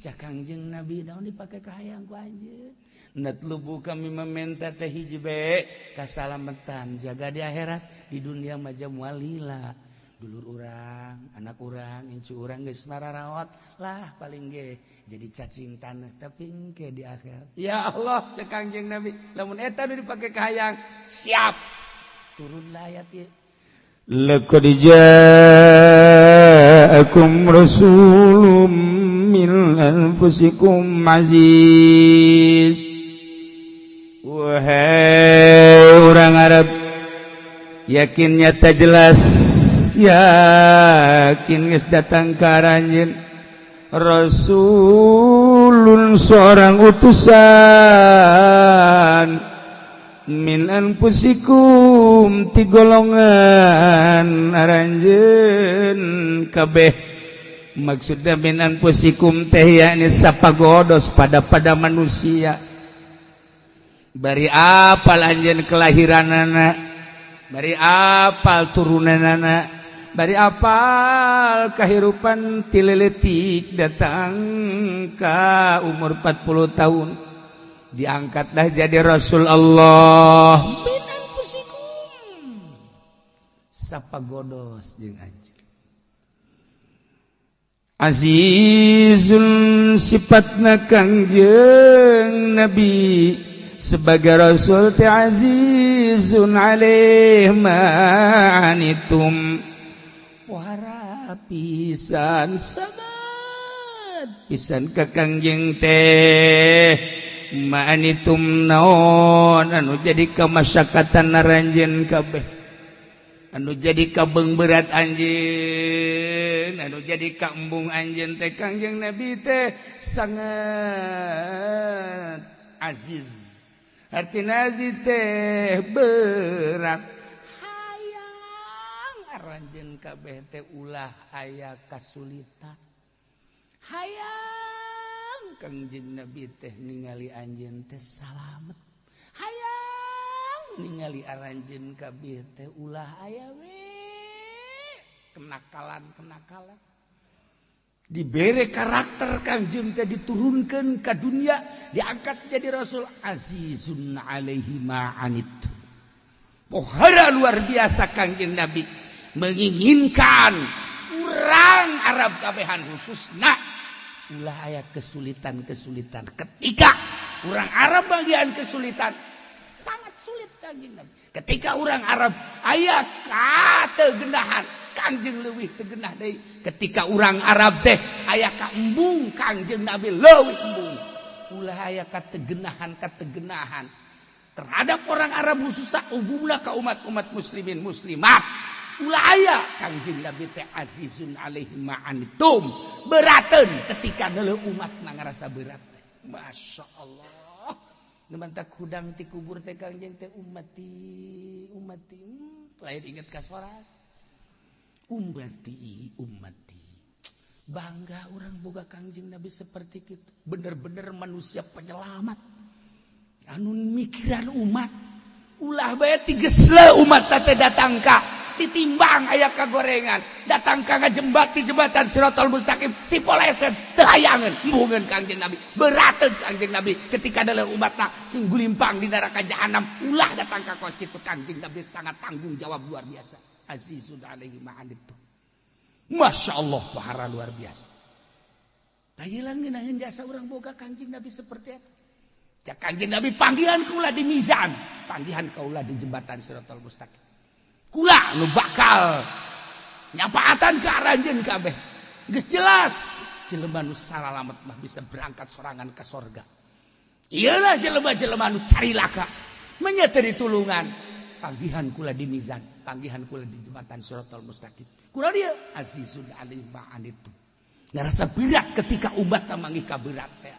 Cak Kangjeng Nabi naon dipake ka hayang ku anjeun? Natlubu kami meminta teh hiji bae kasalamatan jaga di akhirat, di dunia mah moal lila. Dulur urang, anak urang, incu urang geus mararawat lah paling ge jadi cacing tanah tapi engke di akhirat. Ya Allah cek Kangjeng Nabi, lamun eta nu dipake ka hayang siap. Turunlah ayat ieu. Laqad ja'akum rasulun min anfusikum aziz. Wahai orang Arab, yakin nyata jelas, yakin geus datang ka aranjeun rasulun seorang utusan min anfusikum ti golongan aranjeun kabeh. Maksudna min anfusikum teh yakni sapagodos pada manusia. Bari apal anjeun kelahiranana, bari apal turunanana, bari apal kahirupan tileletik datang ka umur 40 tahun diangkatlah jadi Rasul Allah. Min anfusikum sapagodos jeung anjeun. Azizun sifatna Kangjeng Nabi sebagai Rasul teh azizun alaih ma'anitum, pohara pisan sangat pisan ka Kangjeng teh ma'anitum naon anu jadi kamasyakatan aranjeun kabeh, anu jadi kabeng berat anjeun, anu jadi kaembung anjeun teh Kangjeng Nabi teh sangat aziz. Artina aziz teh berat. Hayang aranjeun kabeh teh ulah aya kasulitan. Hayang Kangjeng Nabi teh ningali anjeun teh salamet. Hayang ningali aranjeun kabeh teh ulah aya we kenakalan-kenakalan. Dibere karakter Kangjeng teh diturunkeun ka dunia, diangkat jadi Rasul. Azizun alaihi ma'anit. Pohara luar biasa Kangjeng Nabi menginginkan urang Arab kabehan khususna ulah aya kesulitan-kesulitan. Ketika urang Arab bagian kesulitan sangat sulit Kangjeng Nabi. Ketika urang Arab aya kategenahan, Kangjeng leuwih tegenah deui. Ketika urang Arab teh aya kaembung, Kangjeng Nabi leuwih embung. Ulah aya kategenahan-kategenahan terhadap orang Arab khususna umumna ka umat-umat muslimin muslimat. Ulah aya Kangjeng Nabi teh azizun alaihi ma'anitum, berateun ketika neuleuh umat na ngarasa berat teh. Masya Allah. Nu mantak hudang ti kubur teh Kangjeng teh ummati ummati. Lain inget ka sorangan. Ummati, ummati. Bangga orang boga Kangjeng Nabi seperti itu. Bener-bener manusia penyelamat. Anu mikiran umat. Ulah bae tigesle umat teh datang ka ditimbang aya kagorengan, datang ka ngajembat di jembatan Siratal Mustaqim tipoleset teu hayangeun embungeun Kangjeng Nabi. Berateun Kangjeng Nabi ketika dalam umatna sing gulimpang di neraka jahanam, ulah datang ka kos kitu. Kangjeng Nabi sangat tanggung jawab luar biasa. Azizun alaihi ma anittum. Masya Allah pahara luar biasa. Tayelang ngeunaheun jasa urang boga Kangjeng Nabi seperti eta. Cak Kangjeng Nabi panggilan kula di mizan, panggihan kaula di jembatan Siratal Mustaqim. Kula nu bakal nyapaatan ke aranjeun kabeh. Geus jelas jelema nu salalamet mah bisa berangkat sorangan ke sorga. Iyalah jelema-jelema nu carilaka menya teu ditulungan. Panggihan kula di mizan, panggihan kula di jembatan Siratal Mustaqim. Kula dia azizun alaihi ma anittum. Ngarasa berat ketika umat manggih ka berat teh.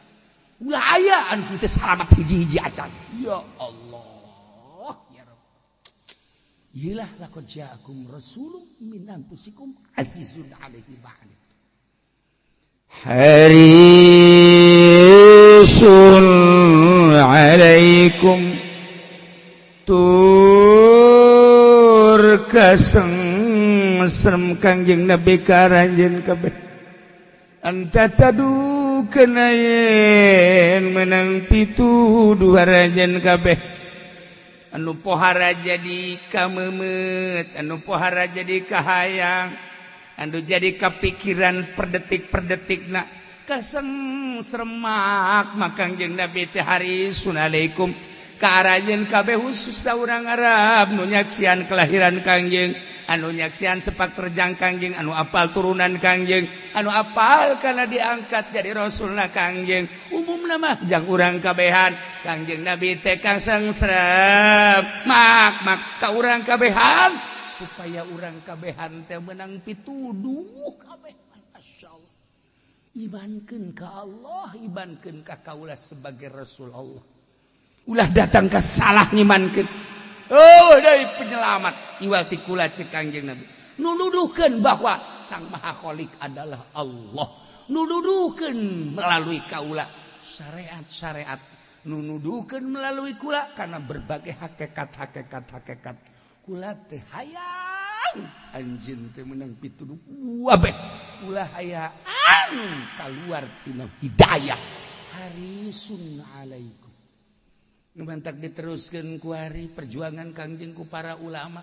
Ulah aya anu teu salamat hiji-hiji acan. Ya Allah, ya Rabb. Iyalah laqad ja'akum rasulun min anfusikum azizun alaihi ma anittum. Harisun alaikum tur kaseng serem Kangjeng Nabi ka aranjeun kabeh. Anta tadu kenayen menang pituduh aranjeun kabeh. Anu pohara jadi kamemet, anu pohara jadi kahayang, anu jadi kapikiran per detik per detikna kaseng seremak Kangjeng Nabi teh harisun alaikum ka aranjeun kabeh, khususna urang Arab nu nyaksian kelahiran Kangjeng, anu nyaksian sepak terjang Kangjeng, anu apal turunan Kangjeng, anu apal karena diangkat jadi rasulna Kangjeng. Umumna mah jang urang kabehan Kangjeng Nabi teh kasengserem mak mak ka urang kabehan supaya urang kabehan teh menang pituduh kabeh. Masyaallah, imankeun ka Allah, imankeun ka kaula sebagai rasul Allah. Ulah datang ka salah ngimankeun. Oh, dari penyelamat iwal ti kula cek Kangjeng Nabi. Nuduhkeun bahwa Sang Maha Khalik adalah Allah. Nuduhkeun melalui kaula syariat-syariat. Nuduhkeun melalui kula karena berbagai hakikat-hakikat hakikat. Kula teh hayang anjeun teh menang pituduh kabeh. Ulah hayang kaluar tina hidayah. Harisun alaikum. Nu mantak diteruskeun ku hari perjuangan Kangjeng ku para ulama.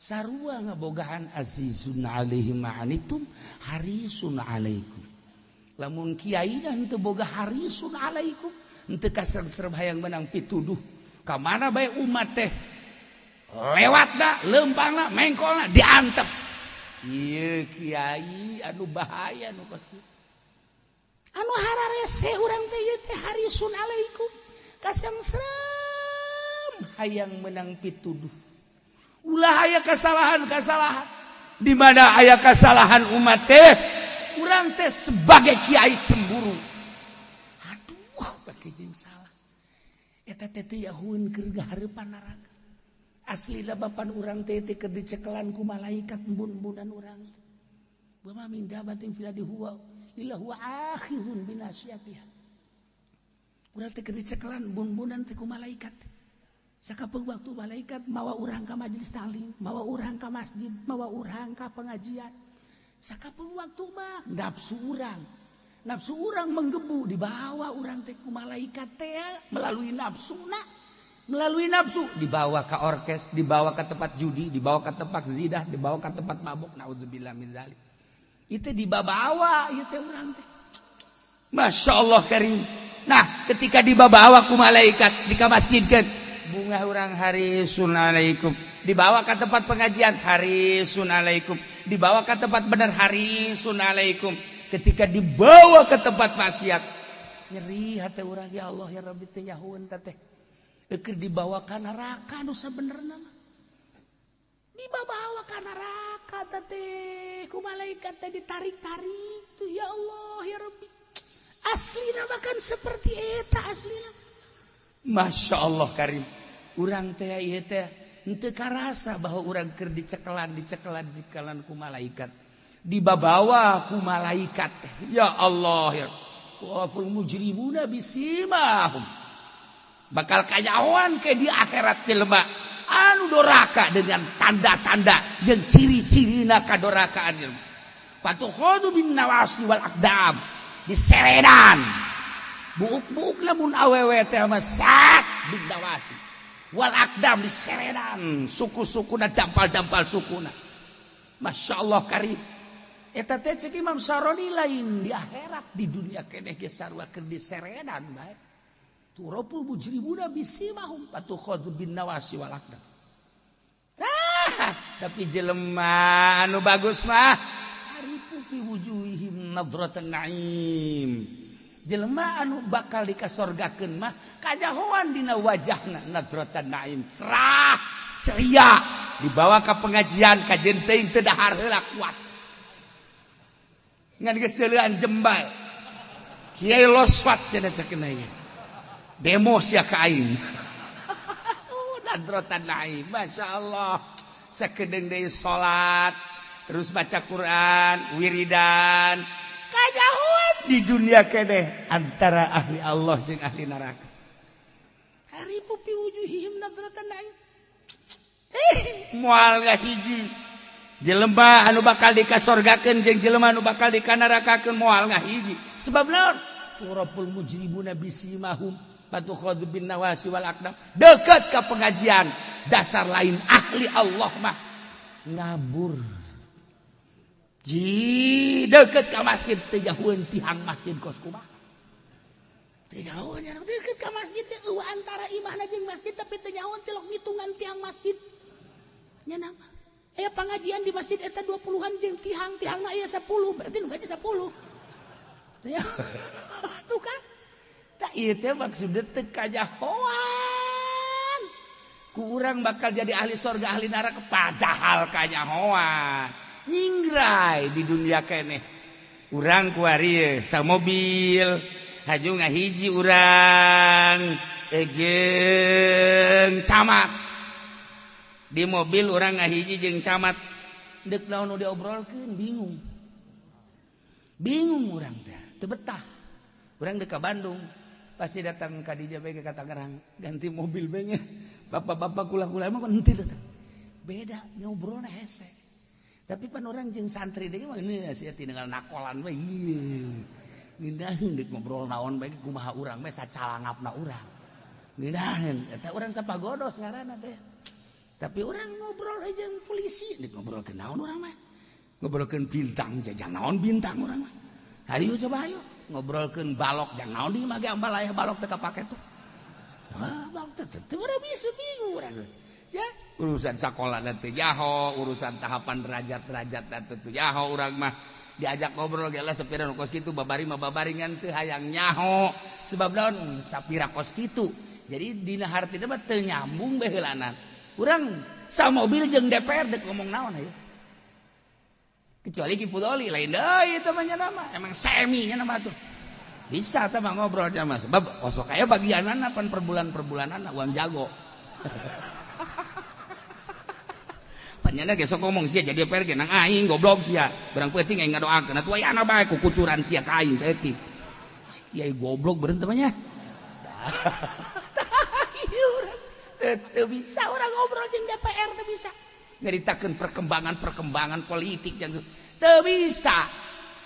Sarua ngabogahan azizun alaihi ma anittum harisun alaikum. Lamun kiai henteu boga harisun alaikum, henteu kasengserem hayang menang pituduh. Ka mana bae umat teh lewatna, leumpangna, mengkolna diantep. Ieu kiai anu bahaya nu kos kieu. Anu hararese urang teh ieu teh harisun alaikum. Kasengserem hayang menang pituduh. Ulah aya kesalahan-kesalahan. Di mana aya kesalahan umat teh, urang teh sebagai kiai cemburu. Aduh, pake jeung salah. Eta teh teu yahueun keur hareupan neraka. Aslina bapan urang teh teh keur dicekelan ku malaikat embun-embunan urang. Wa ma min dabatin fil ardi huwa illa huwa akhizun binasiyatiha. Urang teh keur dicekelan embun-embunan teh ku malaikat. Sakapeung waktu malaikat mawa urang ka majelis taklim, mawa urang ka masjid, mawa urang ka pengajian. Sakapeung waktu mah nafsu urang. Nafsu urang menggebu dibawa urang teh ku malaikat teh melalui nafsuna. Melalui nafsu dibawa ke orkes, dibawa ke tempat judi, dibawa ke tempat zidah, dibawa ke tempat mabuk. Naudzubillah min dzalik. Itu dibawa ieu teh urang teh. Masya Allah karim. Nah, ketika dibawa ku malaikat di masjidkeun, bunga urang harisun alaikum. Dibawa ke tempat pengajian harisun alaikum. Dibawa ke tempat benar harisun alaikum. Ketika dibawa ke tempat maksiat, nyeri hati urang, ya Allah ya Rabbi teh nyahueun teh. Keur dibawa ka neraka nu sabenerna mah. Dibawa ka neraka teh ku malaikat teh ditarik-tarik tuh, ya Allah ya Rabbi. Aslina bahkan seperti eta aslina. Masya Allah karim. Urang teh ieu teh Henteu karasa bahwa urang keur dicekelan dicekelan cikelan ku malaikat, dibabawa ku malaikat. Ya Allah ya. Waful mujrimuna bisimahum. Bakal kanyahoan ke di akhirat jelema anu doraka dengan tanda-tanda jeung ciri-cirina kadorakaan jelema. Patukhadu bin nawasi wal aqdam, diseredan. Buuk-buuk lamun awewe teh mah sak bin nawasi. Wal aqdam diseredan, suku-sukuna dampal-dampal sukuna. Masya Allah karim. Eta teh cek Imam Saroni lain di akhirat, di dunia keneh ge sarua keur diseredan bae. Turapul mujrimuna bisimahum patukhadu bin nawasi wal aqdam. Tah, tapi jelema anu bagus mah arifu fi wujuhihim nadratan na'im. Jelema anu bakal dikasorgakeun mah kajahoan dina wajahna nadratan na'im, cerah, ceria, dibawa ka pengajian kajen teuing teu dahar heula kuat. Ngan geus deuleuan jembal. Kiai loswat cenah ceuk ieu. Demo sia ka aing. Nadratan na'im, Masya Allah. Sakedeung deui salat, terus baca Quran, wiridan. Kajahuan di dunia keneh antara ahli Allah jeung ahli neraka. Haripu fi wujuhihim nadratan na'im. Moal ngahiji. Jelema anu bakal dikasorgakeun jeung jelema anu bakal dikanarakakeun moal ngahiji. Sebab naon? Turapul mujrimuna bisimahum patukhadu bin nawasi wal aqdam. Deket ka pengajian, dasar lain ahli Allah mah ngabur. Ji deket ka masjid teu jauheun tihang masjid kos kumaha. Teu jauheun nya deket ka masjid teh eueuh antara imahna jeung masjid tapi teu jauheun tilok ngitungan tiang masjid. Nya nama. Aya pengajian di masjid eta 20-an jeung tihang, tihangna aya 10, berarti nu gaji 10. Teu tuh kan. Tah ieu teh maksudna teu kanyahoan. Ku urang bakal jadi ahli sorga ahli neraka padahal kanyahoan. Nyingrai di dunia keneh. Urang kuari sa mobil, haju ngahiji urang jeung camat. Di mobil urang ngahiji jeung camat. Deuk naon nu diobrolkeun bingung. Bingung urang teh, teu betah. Urang deuk ka Bandung, pasti datang ka dieu bae ka Tangerang, ganti mobil bae nya. Bapak-bapak kula-kula mah henteu datang. Beda ngobrolna hese. Tapi pan orang jeung santri deui mah geus sia tinggal nakolan we. Ngeunaheun deuk ngobrol naon bae kumaha urang bae sacalangapna urang. Ngeunaheun eta urang sapagodos ngaranna teh. Tapi orang ngobrol jeung polisi deuk ngobrolkeun naon urang mah. Ngobrolkeun bintang jajang naon bintang urang mah. Hayu coba hayu ngobrolkeun balok jang naon di mah ge ambal aya balok teu kapake tuh. Ah balok teh teu urang bisa bingung urang. Ya, urusan sekolah nanti jaho, urusan tahapan derajat-derajat nanti tuh jaho urang mah diajak ngobrol ge lah sapira nu kos kitu babari mah babaringan teu hayang nyaho sebab naon sapira kos kitu. Jadi dina hartina mah teu nyambung bae heulanan. Urang sa mobil jeung DPR dek ngomong naon hayu. Kecuali Ki Fudoli lain deui eta mah nya nama, emang semi nya nama tuh. Bisa teh mah ngobrol sama sebab osok aya bagianana pan per bulan-perbulanana uang jago. Panyana ge sok ngomong sia jadi DPR ge nang aing goblok sia. Barang peuting aing ngadoakeun atuh ayana bae kukucuran sia ka aing saeutik. Kiai goblok beureun teh mah nya. Teu bisa urang ngobrol jeung DPR teu bisa. Nyaritakeun perkembangan-perkembangan politik jeung teu bisa.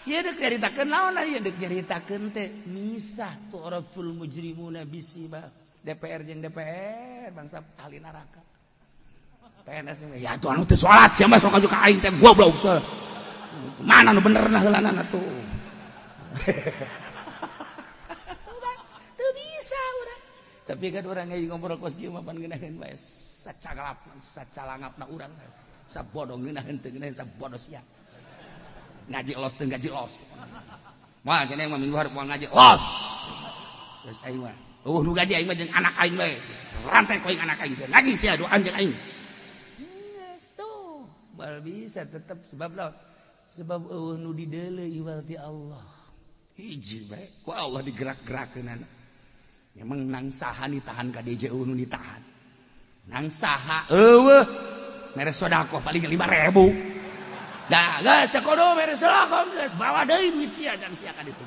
Ieu deuk nyaritakeun naon ieu deuk nyaritakeun teh misah tu'raful mujrimuna bisima. DPR jeung DPR bangsa ahli neraka. PNS ya tuh anu teu salat sia mah sok ka aing teh goblok. Mana nu benerna heulanana tuh. Teu bisa urang. Tapi kan urang ge ngobrol kos kieu mah pan ngeunaheun bae sacagalap sacalangapna urang sabodo ngeunaheun teu ngeunaheun sabodo sia. Ngaji los teu ngaji los. Moal cenah mah minggu hareup moal ngaji los. Geus aing mah eueuh nu gaji aing mah jeung anak aing bae. Rantai ku aing anak aing sia. Ngaji sia doan jeung aing. Geus tuh. Bal bisa tetep sebab lawan. Sebab eueuh nu dideuleu iwal ti Allah. Hiji bae ku Allah digerak-gerakeunana. Memang nang saha ditahan ka DJ eueuh nu ditahan. Nang saha eueuh mere sedekah paling 5.000. Dah geus teu kudu mere sedekah geus bawa deui duit sia can sia ka ditu.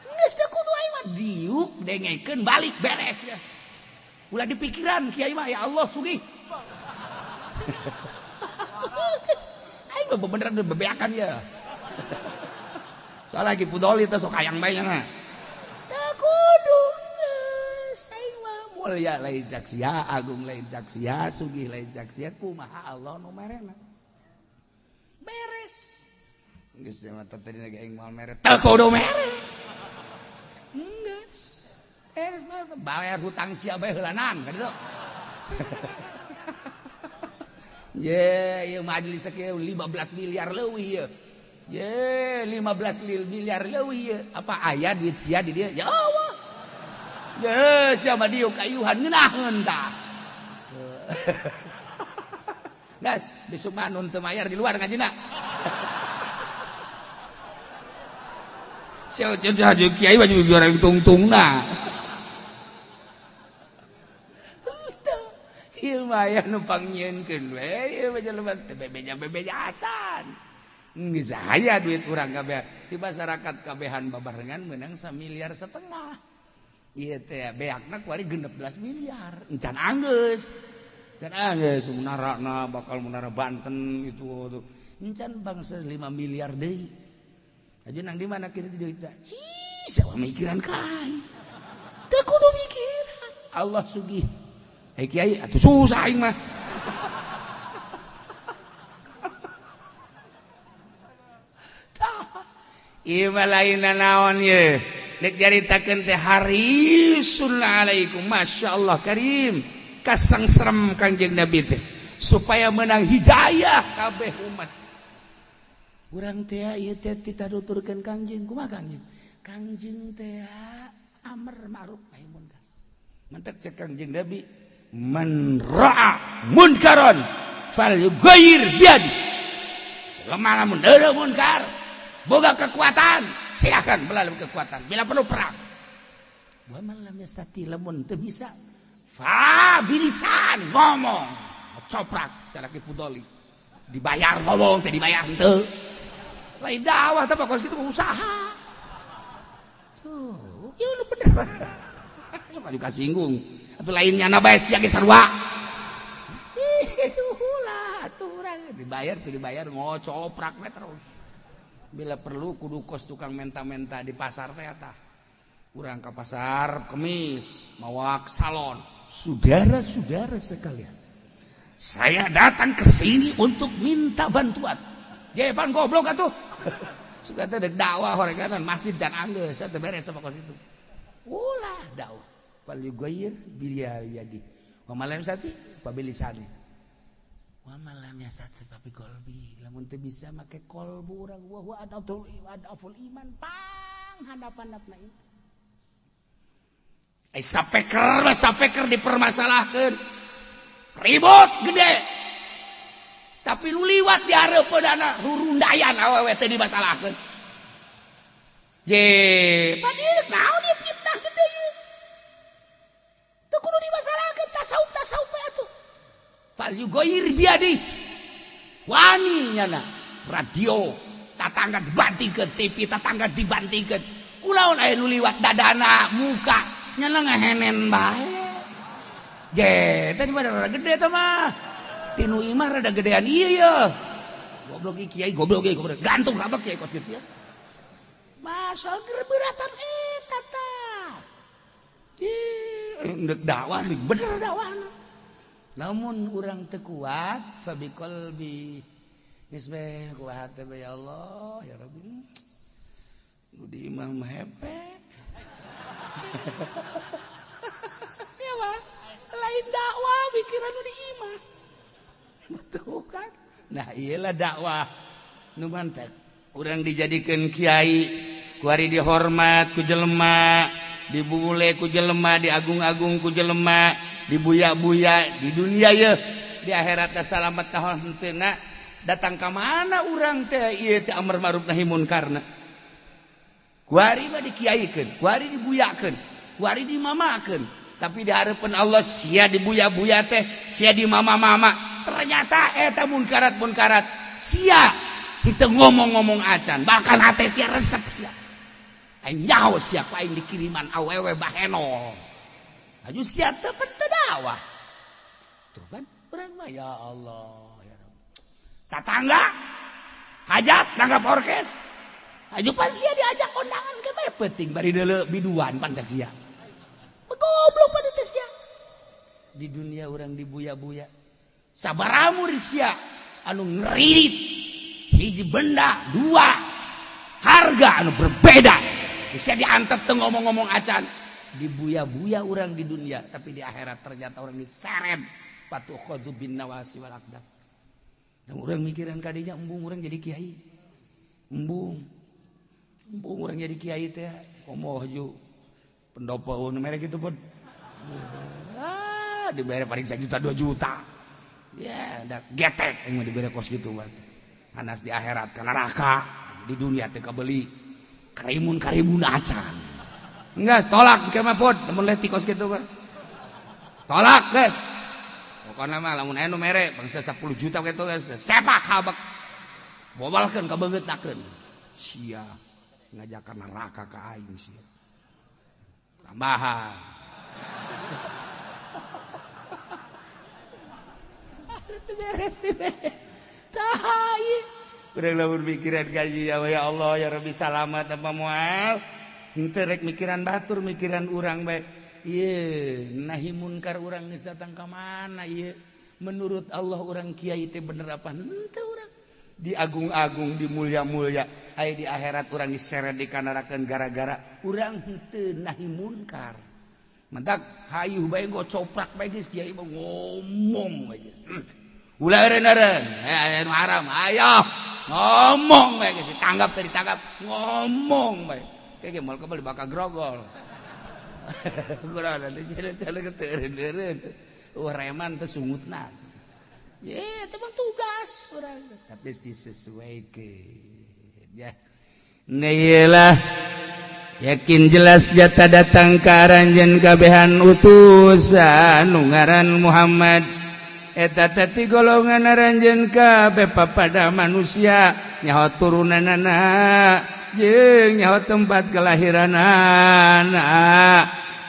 Geus teu kudu aing mah diuk dengekeun balik beres geus. Ulah dipikiran kiai mah ya Allah sugih. Aing mah beneran bebeakan ya. Soalnya lagi pudoli teh sok hayang bae nya. Teu kudu aing mah mulia lain cak sia, agung lain cak sia, sugih lain cak sia, kumaha Allah nu merena. Beres. Geus mah tadi lagi aing moal mere. Teu kudu mere. Geus. Beres mah bayar hutang sia bae heulanan ka ditu. Ye, ieu majelis sakieu 15 miliar leuwih ieu. Ye, 15 miliar leuwih ieu. Apa aya duit sia di dieu? Ya Allah. Ye, sia mah dieu kayuhan ngeunaheun tah. Gas, besok mah nun teu mayar di luar ngajina. Sia cenah kiai baju goreng tungtungna. Ieu mah aya nu pangnyieunkeun we, ieu mah jelema teu bebeja-bebeja acan. Geus aya duit urang kabeh di masyarakat kabehan babarengan meunang 1,5 miliar. Ieu teh beakna kuari 16 miliar. Encan anggeus. Encan anggeus munarana bakal munara Banten itu tuh. Encan bangsa 5 miliar deui. Aja nang di mana kini duit teh? Cih, sawa mikiran ka aing. Teu kudu mikiran. Allah sugih. Hei kiai, atuh susah aing mah. Ieu mah lain naon ye. Dek caritakeun teh harisun alaikum masyaallah karim. Kasangserem Kanjeng Nabi teh supaya menang hidayah kabeh umat. Urang teh ieu teh titaduturkeun Kangjeng. Kumaha Kangjeng? Kangjeng teh amar ma'ruf nahi munkar. Mantak cek Kangjeng Nabi man ra'a munkaran falyughayyir biyadi. Selama lamun deuleu munkar boga kekuatan, silakan melalui kekuatan. Bila perlu perang. Wa man lam yastati lamun teu bisa fa bilisan ngomong, coprak cara ki pudoli. Dibayar ngomong teh dibayar henteu. Lain dakwah teh kos kitu usaha. Tuh, ieu nu bener. Sok juga singgung. Atuh lainnya na bae sia ge sarua. Ih, ulah atuh urang dibayar teu dibayar ngocoprak we terus. Bila perlu kudu kos tukang menta-menta di pasar teh tah. Urang ka pasar kemis mawak salon. Saudara-saudara sekalian, saya datang ke sini untuk minta bantuan. Jepan goblok atuh. Suka teh dek dakwah horeganan masjid jan anggeus teh beres sama kos itu. Ulah dakwah. Fal yughayyir bil yadi. Wa malam sati pabilisani. Wa malam yasati papi kolbi. Lamun teu bisa make kolbu urang wa huwa adaful iman pang handap-handapna iman. Ai sapeker sapeker dipermasalahkeun. Ribut gede. Tapi lu liwat di hareupeunana rurundayan awewe teh dimasalahkeun. Je, padahal naon ieu fitnah gede ieu. Teu kudu dimasalahkeun tasawuf-tasawuf we atuh. Fal yughayyir biyadi. Wani nyana radio tatangga dibantingkeun, TV tatangga dibantingkeun. Kulaon aya nu liwat dadana muka nyana ngahenen bae. Je, tadi mah rada gede teh mah. Tinu imah rada gedean ieu ye. Goblok ieu kiai, goblok ieu goblok. Gantung kabeh kiai kos kitu ya. Masal gerberatan eta tah. Ih, ndek dakwah bener dakwahna. Namun urang teu kuat fa biqalbi. Geus we kuat teh ya Allah, ya Rabbi. Nu di imah mah hepe. Siapa? Lain dakwah pikiran nu di imah. Betul kan? Nah, iyalah dakwah nu mantek. Urang dijadikeun kiai, kuari dihormat ku jelema, dibule ku jelema, diagung-agung ku jelema, dibuya-buya di dunia ye, di akhirat teh salamet tahun henteuna. Datang ka mana urang teh ieu teh amar ma'ruf nahi munkarna. Kuari mah dikiaikeun, kuari dibuyakeun, kuari dimamakeun. Tapi di hareupeun Allah sia dibuya-buya teh, sia di mama-mama. Ternyata eta munkarat-munkarat sia henteu ngomong-ngomong acan, bahkan hate sia resep sia. Aing nyaho sia ku aing dikiriman awewe bahenol. Aju sia teu teu dakwah. Tuh kan urang mah ya Allah ya Rabb. Tatangga hajat nanggap orkes. Aju pan sia diajak kondangan ke bae penting bari deuleu biduan pan sia. Goblok pada teh sia. Di dunia urang dibuya-buya. Sabaraha sia anu ngeririt hiji benda dua harga anu berbeda. Bisa diantep teu ngomong-ngomong acan. Dibuya-buya urang di dunia, tapi di akhirat ternyata orang diseret patukhadzu bin nawasi wal aqdam. Dan urang mikiran kadinya embung urang jadi kiai. Embung. Embung urang jadi kiai teh komo haju pendopo merek gitu pun. Ah, dibayar paling 1 juta 2 juta. Ya, da getek yang dibere kos gitu mah. Anas di akhirat ke neraka, di dunia teh kabeli karimun-karimun acan. Enggak, tolak ke mah pod, lamun leutik kos kitu mah. Tolak, guys. Pokona mah lamun aya nu mere bangsa 10 juta kitu guys. Sepak habek. Bobalkeun ka beungeutnakeun. Sia ngajakan neraka ka aing sia. Tambahan. Itu beres teh. Tah ieu. Urang lamun mikiran gaji ya Allah ya Rabbi salamat apa moal. Henteu rek mikiran batur mikiran urang bae. Ieu nahi munkar urang geus datang ka mana ieu? Menurut Allah urang kiai teh bener apa henteu urang? Diagung-agung, dimulia-mulia, aya di akhirat urang diseret dikanarakeun gara-gara urang henteu nahi munkar. Mentak hayuh bae gocoprak bae geus kiai mah ngomong bae geus. Ulah eureun-eureun, aya nu haram, ayo ngomong bae geus ditanggap teh ditangkap, ngomong bae. Kayak moal kebal bakal grogol. Kurang nanti jalan-jalan ke eureun-eureun. Wah reman teh sungutna. Ya, itu mah tugas urang. Tapi disesuaikan ya. Nah, yakin jelas jata datang ka aranjeun kabehan utusan nu ngaran Muhammad. Eta teh ti golongan aranjeun kabeh papada manusia nyaho turunanana jeung nyaho tempat kelahiranana.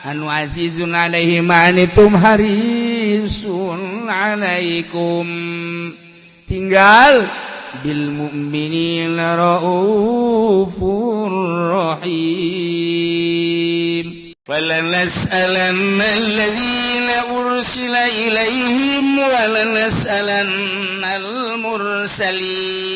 Anu azizun alaihi ma anitum harisun alaikum. Tinggal bil mu'minina raufur rahim. Falanas'alanna allazina ursila ilaihim wa lanas'alannal mursalin.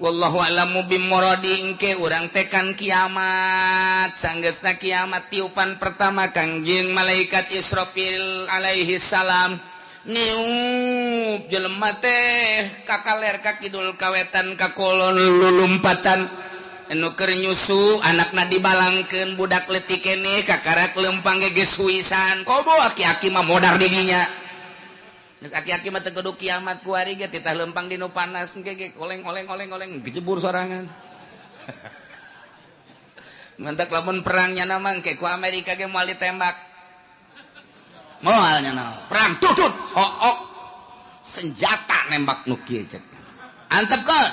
Wallahu a'lamu bimuradi engke urang tekan kiamat sanggeusna kiamat tiupan pertama Kangjeng malaikat Israfil alaihi salam niup jelema teh kakaler ka kidul kawetan ka kolon lulumpatan anu keur nyusu anakna dibalangkeun budak leutik keneh kakarak lempang ge geus huisan komo aki-aki mah modar di dinya. Geus aki-aki mah teu kudu kiamat kuari ge titah lempang di nu panas engke ge oleng-oleng-oleng-oleng gejebur sorangan. Mantak lamun perangnya na mah engke ku Amerika ge moal ditembak. Moal nya na. Perang tutut hook senjata nembak nu kieu cek. Antepkeun.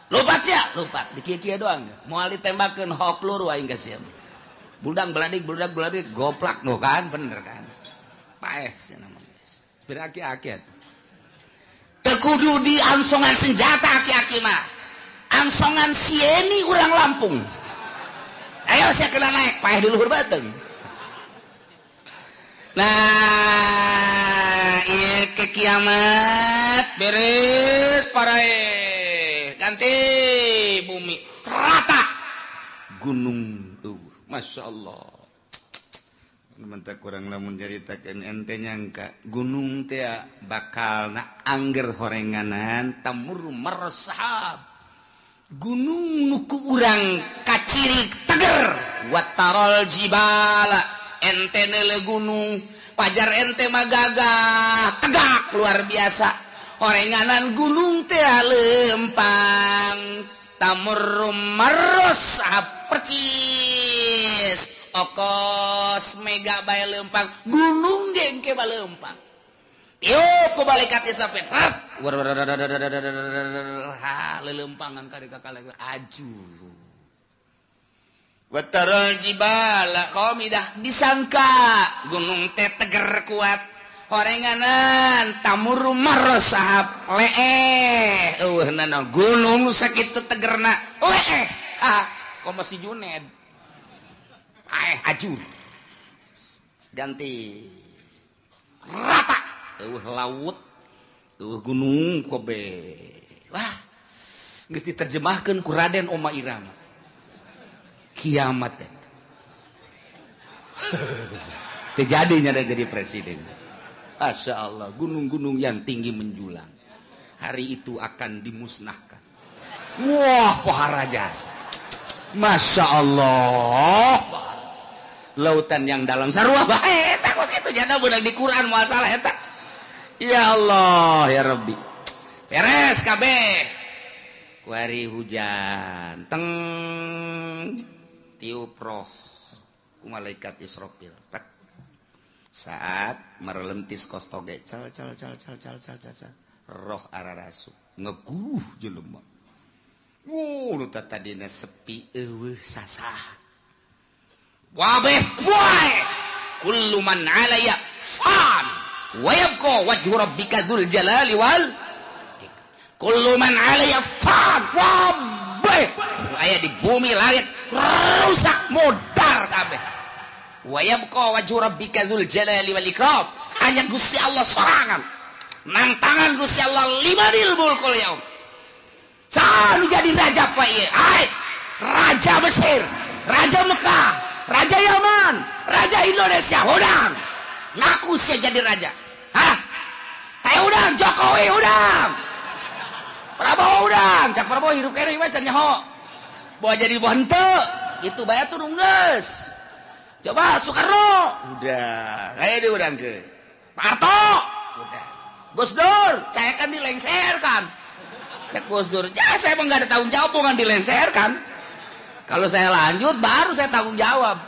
Lupat sia, lupat di kieu-kieu doang. Moal ditembakeun hook peluru aing ka sia. Buldang beladik goplak nu kan bener kan. Paeh sia mah. Beraki-aki teu kudu di angsongan senjata aki-aki mah angsongan sieni urang Lampung ayo saya kena naik paeh di luhur bateung. Nah ieu ke kiamat beres parae ganti bumi rata gunung Masya Allah. Mentak kurang lamun nyaritakeun ente nyangka gunung teh bakal na angger horenganan tamur mersahab gunung nu ku urang kacirik teger watarol jibala ente neuleuh gunung pajar ente mah gagah tegak luar biasa horenganan gunung teh lempang tamur mersahab percis Okos mega bae leumpang, gunung ge engke baleumpang. Tiup ku malaikat Israfil. Ha leuleumpangan ka ka aju. Wataral jibala qamidah disangka gunung teh teger kuat. Horenganan tamur marosahab leeh eueuh nana gunung sakitu tegerna leeh. Ah, komo si Juned. Aeh ajur. Ganti rata eueuh laut eueuh gunung kobe. Wah, geus diterjemahkeun ku Raden Oma Irama. Kiamat eta. Terjadinya ada jadi presiden. Masya Allah, gunung-gunung yang tinggi menjulang hari itu akan dimusnahkan. Wah, pohara jasa. Masya Allah, lautan yang dalam sarua bae eta kos kitu janda beunang di Quran masalah eta. Ya Allah, ya Rabbi. Beres kabeh. Kuari hujan teng tiup roh ku malaikat Israfil. Saat merelentis kos toge cal cal cal cal cal cal cal roh ararasu ngeguruh jelema. Nu tadina sepi eueuh sasah. Wabeh poe kullu man 'alaya fan wa yabqa wajhu rabbika dzul jalali wal kullu man 'alaya fan. Wabeh aya di bumi langit rusak modar kabeh. Wa yabqa wajhu rabbika dzul jalali wal ikram. Hanya Gusti Allah sorangan. Nang tangan Gusti Allah limanil mulkul yaum. Sanu jadi raja pak ieu. Hai, raja Mesir, raja Mekah, raja Yaman, raja Indonesia, hudang. Ngaku sia jadi raja. Hah? Kayak udang Jokowi udang. Prabowo udang, cak Prabowo hirup kene mah can nyaho. Bawa jadi boh henteu, itu bae turun geus. Coba Soekarno, udah, kayak dia udang ke. Pak Harto, udah. Gus Dur, saya kan dilengserkan. Cek Gus Dur, ya saya emang nggak ada tanggung jawab, bukan dilengserkan. Kalau saya lanjut, baru saya tanggung jawab.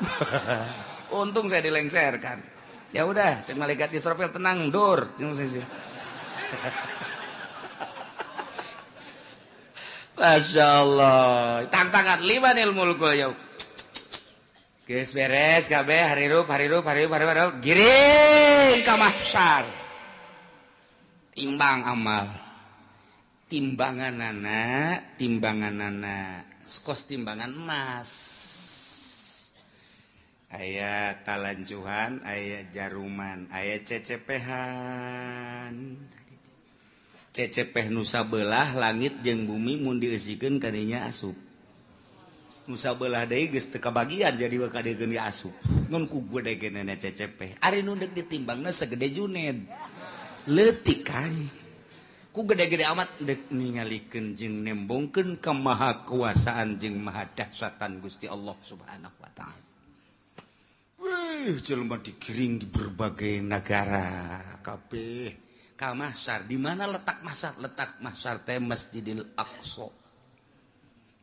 Untung saya dilengserkan. Ya udah, cek malaikat Israfil tenang, Dur. Masya Allah, tantangan limanil mulkul yaum. Geus beres kabeh harirup harirup harirup harirup giring ka mahsyar. Timbang amal. Timbanganana, timbanganana, kos timbangan emas. Aya talanjuhan, aya jaruman, aya cecepehan. Cecepeh nu sabelah langit jeung bumi mun dieusikeun kadinya asup. Nusa belah deui geus teu kabagian jadi kadegeun ge asup. Ngan ku gede genena CCP. Ari nu deuk ditimbangna segede Juned. Leutik kan. Ku gede-gede amat deuk ningalikeun jeung nembongkeun kemahakuasaan jeung mahadahsyatan Gusti Allah Subhanahu wa taala. Wih, jelema digiring di berbagai negara kabeh ka mahsyar. Di mana letak mahsyar? Letak mahsyar teh Masjidil Aqsa.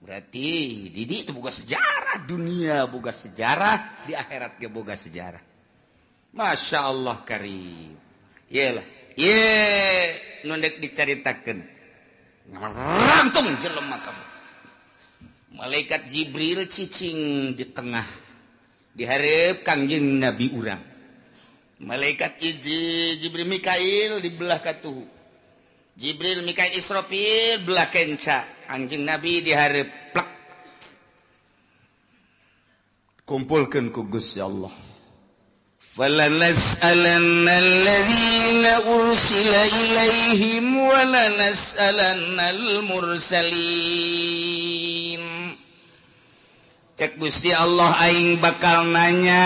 Berarti Didi itu boga sejarah dunia, boga sejarah di akhirat ge boga sejarah. Masya Allah karim. Iyalah, ye nu deuk dicaritakeun. Ngarangtung jelema kabeh. Malaikat Jibril cicing di tengah di hareup Kangjeng Nabi urang. Malaikat Jibril Mikail di belah katuhu. Jibril Mikail Israfil belah kenca. Anjing Nabi dihareup plek. Kumpulkeun ku Gusti Allah. Falanas'alanna allazina ursila ilaihim wa lanas'alannal mursalin. Cek Gusti Allah aing bakal nanya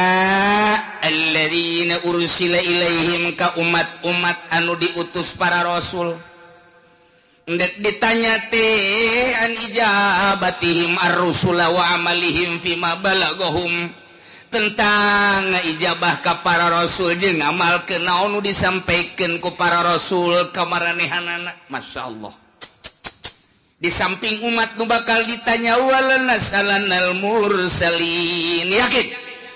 allazina ursila ilaihim ka umat-umat anu diutus para rasul. Ndek ditanya teh an ijabatihim ar-rusula wa amalihim fima balagahum, tentang ijabah ka para rasul jeung ngamalkeun naon nu disampaikeun ku para rasul ka maranehanana. Masya Allah. Di samping umat nu bakal ditanya wala nasalanal mursalin. Yakin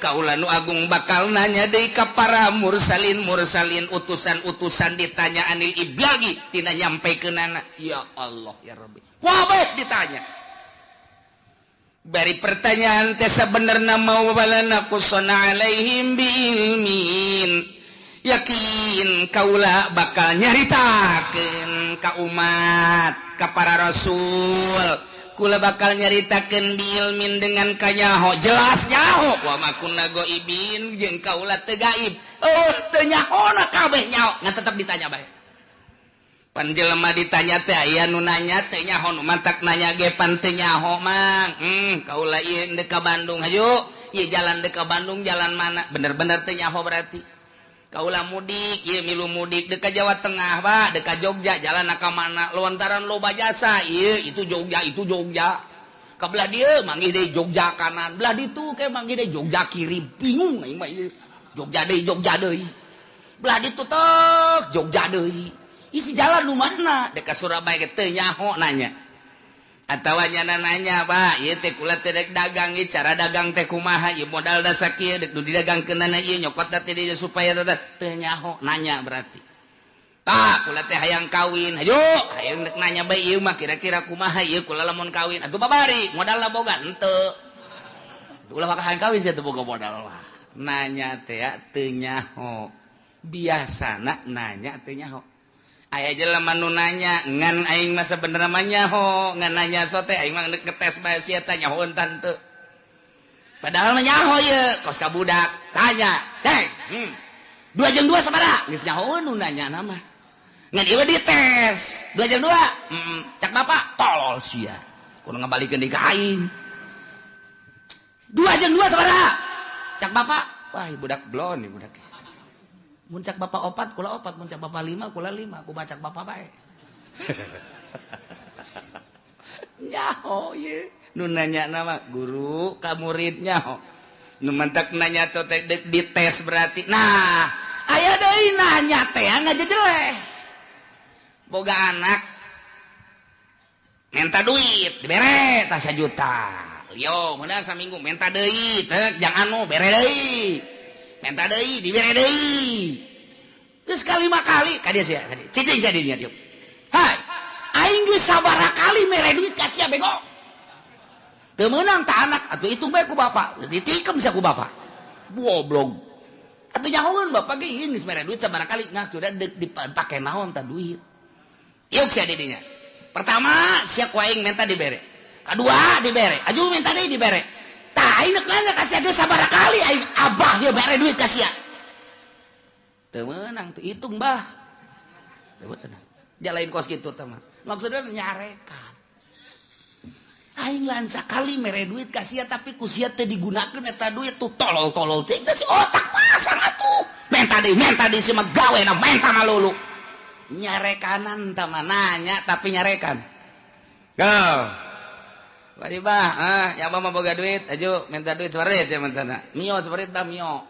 Kaula nu agung bakal nanya deui ka para mursalin mursalin utusan-utusan ditanya anil iblagi tina nyampekeunana. Ya Allah ya Rabbi. Wabeh ditanya. Bari pertanyaan teh sabenerna mau walana qusana alaihim biilmin. Yakin kaula bakal nyaritakeun ka umat, ka para rasul. Kula bakal nyaritakeun biilmin dengan kanyaho jelas nyaho wa ma kunna ghaibin jeung kaula teu gaib. Oh teu nyahona kabeh nyaho ngan tetep ditanya bae. Pan jelema ditanya teh aya nu nanya teu nyaho nu mantak nanya ge pan teu nyaho mang. Kaula ieu deuk ka Bandung hayu ieu jalan deuk ka Bandung jalan mana bener-bener teu nyaho berarti. Kaula mudik ieu milu mudik deuk ka Jawa Tengah Pak deuk ka Jogja jalan ka mana lontaran loba jasa ieu itu Jogja itu Jogja ka belah dieu manggih deui Jogja kanan belah ditu ke manggih deui Jogja kiri bingung aing mah ieu Jogja deui belah ditu tok Jogja deui isi jalan nu mana deuk ka Surabaya ge teu nyaho nanya atawa nyana nanya Pak ieu teh kula teh rek dagang ieu cara dagang teh kumaha ieu modal da sakieu deuk nu didagangkeunana ieu nyokot teh dieu supaya teu nyaho nanya berarti. Pak kula teh hayang kawin hayu hayang deuk nanya bae ieu mah kira-kira kumaha ieu kula lamun kawin atuh babari modalna boga henteu ulah mah hayang kawin sia teu boga modal mah nanya teh teu nyaho biasana nanya teu nyaho. Aya jelema nu nanya ngan aing mah sabenerna mah nyaho ngan nanya sote aing mah ngetes bae sia teh nyaho teu padahal mah nyaho ieu kos ka budak tanya ceng 2 jeung 2 sabaraha geus nyaho nu nanya na mah ngan ieu dites 2 jeung 2 cak bapak tolol sia kudu ngabalikeun deui ka aing 2 jeung 2 sabaraha cak bapak wah budak blon ieu budak. Muncak bapak opat, kula opat, muncak bapak lima, kula lima, aku bacak bapak bae. Nyaho ye, nu nanya nama guru ka murid nyaho. Nu mantak nanya teh dites berarti. Nah, aya deui nanya teh ngajejeleh. Boga anak minta duit, dibere tah 1 juta. Yo, meunang saminggu minta deui, teh jang anu bere deui. Minta deui dibere deui geus kalima kali ka dieu sia ka dieu cicing sia dinya dieu hai aing geus sabaraha kali mere duit ka sia bego teu meunang ta anak atuh hitung bae ku bapak ditikem sia ku bapak goblok atuh nyahoeun bapak ge ieu geus mere duit sabaraha kali ngah sudah deuk dipake naon ta duit yuk sia di dinya pertama sia ku aing minta dibere kadua dibere aju minta deui dibere. Tah aing nanya ka sia geus sabaraha kali aing abah ieu mere duit ka sia. Teu meunang teu hitung bah. Teu meunang. Jalain kos kitu teh mah. Maksudna nyarekan. Aing lain sakali mere duit ka sia tapi ku sia teu digunakeun eta duit tuh tolol-tolol teh si otak pasang atuh. Menta deui si mah gawena menta malulu. Nyarekanan tah mah nanya tapi nyarekan. Go. Bari bah, ya mah boga duit, aju minta duit separit sia mentana. Mio separit tah mio.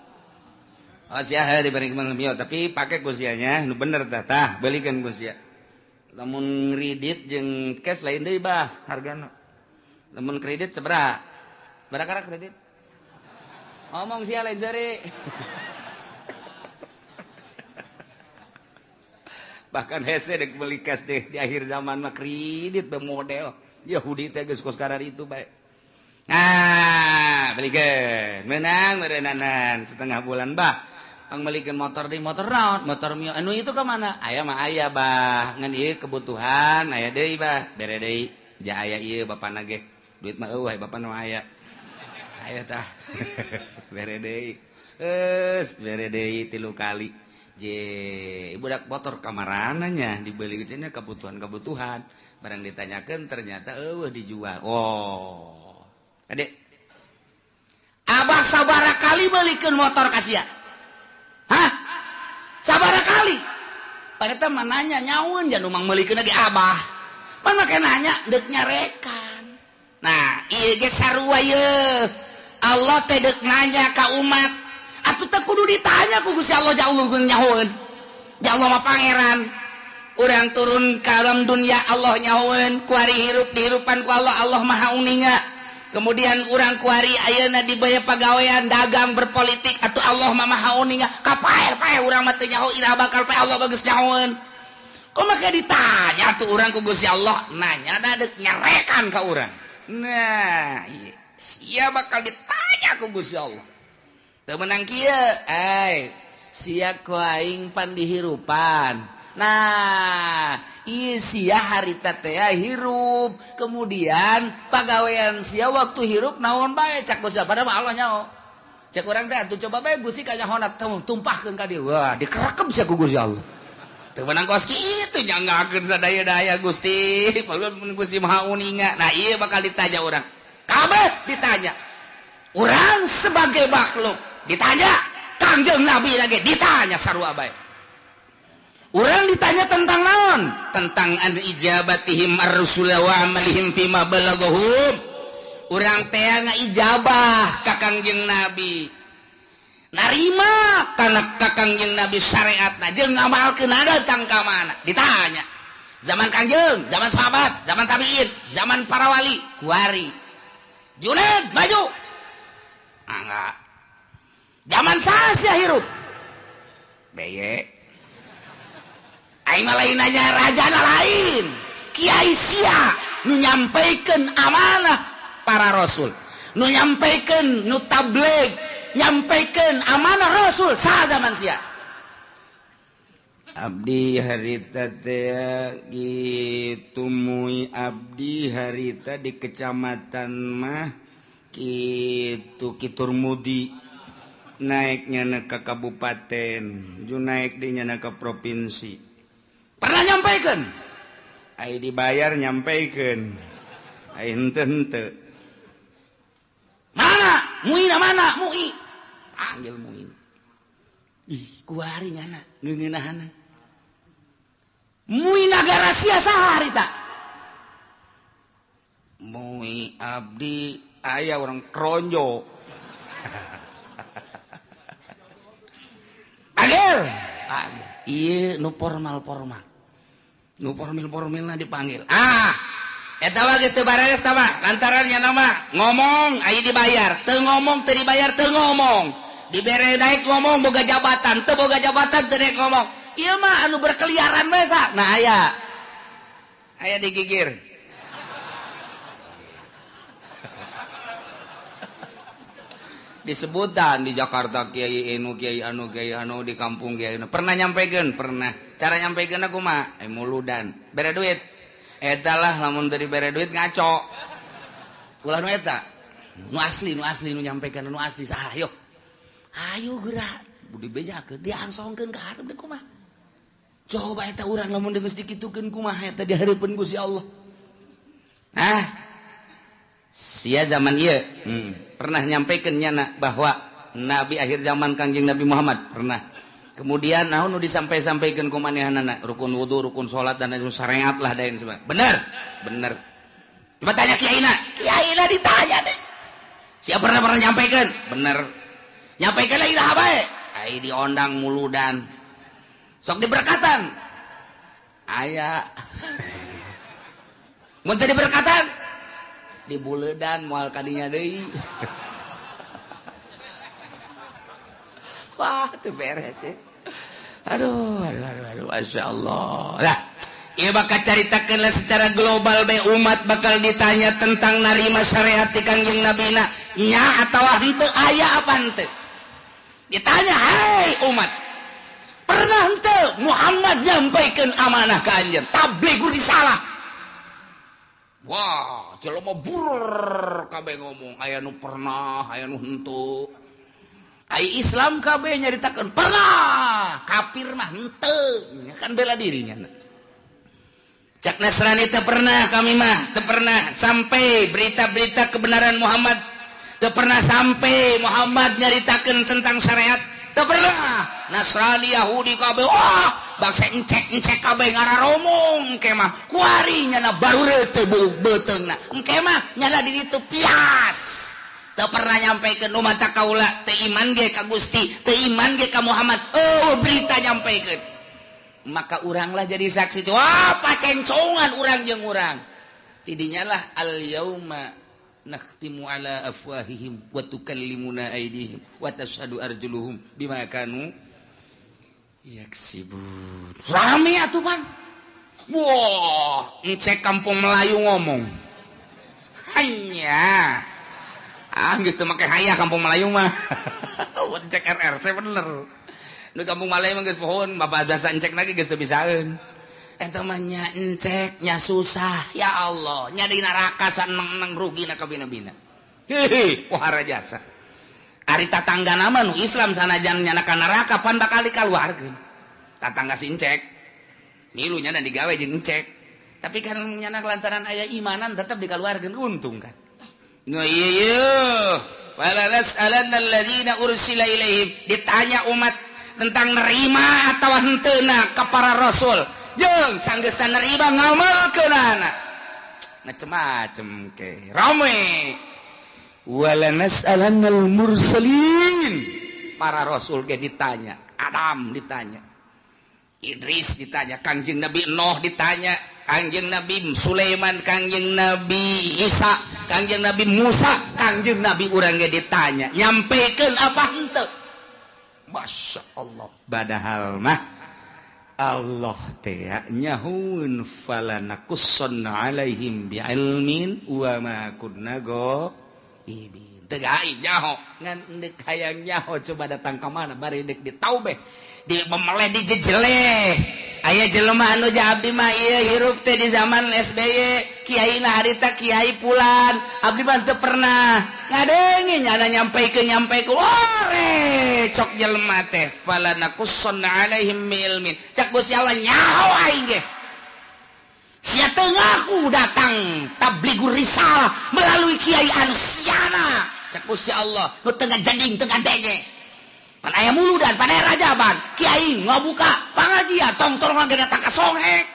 Oh sia heuh diberi mio, tapi pake ku sianya nu bener tah tah, belikeun ku sia. Lamun kredit jeung cash lain deui bah hargana. Lamun kredit sabaraha? Sabaraha kredit? Ngomong sia lain seri. Bahkan hese dek beli cash deh di akhir zaman mah kredit be model. Yahudi teh geus kos karar itu bae. Nah, belikeun. Menang meureunnanan setengah bulan bah. Ang melikeun motor di motor naon? Motor mio anu itu ka mana? Aya mah aya bah. Ngan ieu kebutuhan aya deui bah. Bere deui. Ja aya ieu bapana ge. Duit mah eueuh bapana mah aya. Aya tah. Bere deui. Geus bere deui 3 kali. Je, budak motor kamarananya dibeli cenah kebutuhan-kebutuhan. Barang ditanyakan ternyata eueuh dijual. Oh. Adek. Abah sabaraha kali belikeun motor ka sia? Hah? Sabaraha kali? Padahal mah nanya nyaun jan umang meulikeun lagi abah. Pan make nanya deuk nyarekan. Nah, ieu ge sarua ye. Allah teh deuk nanya ka umat. Atuh teh kudu ditanya ku Gusti Allah jauh nyahoeun. Ya Allah mah pangeran. Urang turun ka alam dunia Allah nyahoeun, ku ari hirup dihirupan ku Allah, Allah maha uninga. Kemudian urang kuari ayeuna dibaya pagawean dagang berpolitik atau Allah mah maha uninga kapae-pae urang mah teu nyaho iraha bakal pae Allah bagus nyahoeun. Kok maka ditanya tuh urang ku Gusti Allah nanya da deuk nyarekan ka urang. Nah, ieu sia bakal ditanya ku Gusti Allah. Teu meunang kieu, ai sia ku aing pan dihirupan. Nah, ieu sia harita teh hirup, kemudian pagawean sia waktu hirup naon bae cak Gusti padahal mah Allah nyaho. Cek urang teh atuh coba bae Gusti kanyahona tumpahkeun ka dieu. Wah, dikerekep sia ku Gusti Allah. Teu meunang kos kitu nyanggakeun sadaya-daya Gusti, padahal mun Gusti Maha Uninga. Nah, ieu bakal ditanya urang. Kabeh ditanya. Urang sebagai makhluk ditanya, Kangjeng Nabi lagi ditanya sarua bae. Urang ditanya tentang naon? Tentang an ijabatihim ar-rusula wa amalihim fima balaghahum. Urang teh ngaijabah ka Kangjeng Nabi. Narima kana ka Kangjeng Nabi syariatna jeung ngamalkeun datang ka mana? Ditanya. Zaman Kangjeng, zaman sahabat, zaman tabiin, zaman para wali, kuari. Junaid maju. Enggak. Zaman saha hirup? Beye. Aing mah lain nanya rajana lain. Kiai sia nu nyampaikan amanah para rasul, nu nyampaikan nu tabligh, nyampaikan amanah rasul saha zaman sia. Abdi harita teh kitu mui abdi harita di kecamatan mah kitu Kiturmudi naiknya ke kabupaten, ju naik dinya ke provinsi. Pernah nyampaikan? Ai dibayar nyampaikan. Ai henteu henteu. Mana? Muina mana? Mui. Panggil Muin. Ih, kuari nyana ngeungeunahana. Mui nagara sia saha harita? Mui abdi aya orang Kronjo. Panggil. Panggil. Ieu nu formal-formal. Nu formil-formilna dipanggil. Ah, eta mah geus teu bareres ta mah, lantaran nya nama ngomong aya dibayar, teu ngomong teu dibayar teu ngomong. Dibere naik ngomong boga jabatan, teu boga jabatan teu naik ngomong. Ieu mah anu berkeliaran bae sa. Nah aya. Aya digigir. Disebutan di Jakarta kiai anu kiai anu kiai anu di kampung kiai anu. Pernah nyampekeun? Pernah. Cara nyampekeun aku mah muludan. Bere duit. Eta lah lamun teu dibere duit ngaco. Ulah nu eta. Nu asli nu nyampekeun nu asli saha yo. Ayo geura dibejakeun diangsongkeun ka hareup deui kumaha. Coba eta urang lamun geus dikitukeun kumaha eta di hareupeun Gusti Allah. Nah, sia zaman ieu pernah nyampaikan nyana bahwa nabi akhir zaman Kangjeng Nabi Muhammad pernah. Kemudian naon nu disampai-sampaikeun ku manehanana rukun wudu, rukun salat dan lain syariat lah dan sebagainya. Bener? Bener. Coba tanya kiaina. Kiaina ditanya deh. Sia pernah nyampaikan? Bener. Nyampaikan lagi dah bae. Ai diondang muludan. Sok diberkatan. Aya. Mun teu diberkatan dibuledan moal kadinya deui. Wah, teu beres ya. Aduh, aduh, aduh, aduh, Masya Allah. Lah, ieu bakal caritakeun lah secara global bae umat bakal ditanya tentang narima syariat ti Kangjeng Nabina nya atawa henteu aya apa henteu. Ditanya, "Hai umat, pernah henteu Muhammad nyampaikeun amanah ka anjeun, tabligh risalah?" Wah, jelema burur kabeh ngomong aya nu pernah, aya nu henteu. Ai Islam kabeh nyaritakeun pernah, kafir mah henteu, kan bela dirinya. Cak Nasrani teu pernah kami mah, teu pernah sampai berita-berita kebenaran Muhammad, teu pernah sampai Muhammad nyaritakeun tentang syariat, teu pernah. Nasrani Yahudi kabeh wah, bangsa encek-encek kabeh ngararomong engke mah kuari nyana baru teu beuteungna. Engke mah nyana di ditu pias. Teu pernah nyampaikan umat kaula teu iman ge ka Gusti, teu iman ge ka Muhammad. Oh, berita nyampaikan. Maka uranglah jadi saksi. Wah, pacencongan urang jeung urang. Tidinya lah al yauma Nakhtimu ala afwahihim wa tukallimuna aydihim wa tashhadu arjuluhum bima kanu yaksibun. Rame atuh Bang. Wah, encek kampung Melayu ngomong. Hanya ah geus teu make hayah kampung Melayu mah. Encek RRC bener. Nu kampung Melayu mah geus pohon, bapak biasa encek lagi geus teu bisaeun. Eta mah nya encek nya susah, ya Allah, nya di neraka saneng-neng rugina kabina-bina. Hehe, pohara jasa. Ari tatangga nama nu Islam sanajan nyana ka neraka pan bakal dikaluarkeun. Tatangga si encek. Milu nyana digawe jeung encek. Tapi kan nyana lantaran aya imanan tetep dikaluarkeun, untung kan. Nu ieu wala nas'alanna allazina ursila ilaihim, ditanya umat tentang nerima atawa henteuna ka para rasul. Jeung sanggeusna nerima ngamalkeunana. Macem-macem ke. Rame. Wala nas'alannal mursalin. Para rasul ge ditanya, Adam ditanya, Idris ditanya, Kangjeng Nabi Nuh ditanya, Kangjeng Nabi Sulaiman, Kangjeng Nabi Isa, Kangjeng Nabi Musa, Kangjeng Nabi urang ge ditanya, nyampekeun apa henteu? Masya Allah. Padahal mah Allah teh nyahuun falanakussanna alaihim bi'ilmin wa ma kunna ghaibin. Teu gaib nyaho, ngan deuk hayang nyaho coba datang ka mana bari deuk ditaubeh, di memeleh dijejeleh. Aya jelema anu abdi mah ieu hirup teh di zaman SBY, kiai na harita kiai pulan, abdi mah teu pernah ngadenge nyana nyampeikeun nyampeikeun. Ore cok jelema teh falanakussanna alaihim bi'ilmin. Cak Gusti Allah nyaho aing ge. Sia teu ngaku datang tabligur risalah melalui kiai anu siana. Cak Gusti Allah nu teu ngajading teu ngadenge. Pan aya muludan, pan aya rajaban, kiai ngabuka pangajian tong tolong ge datang ka songhek.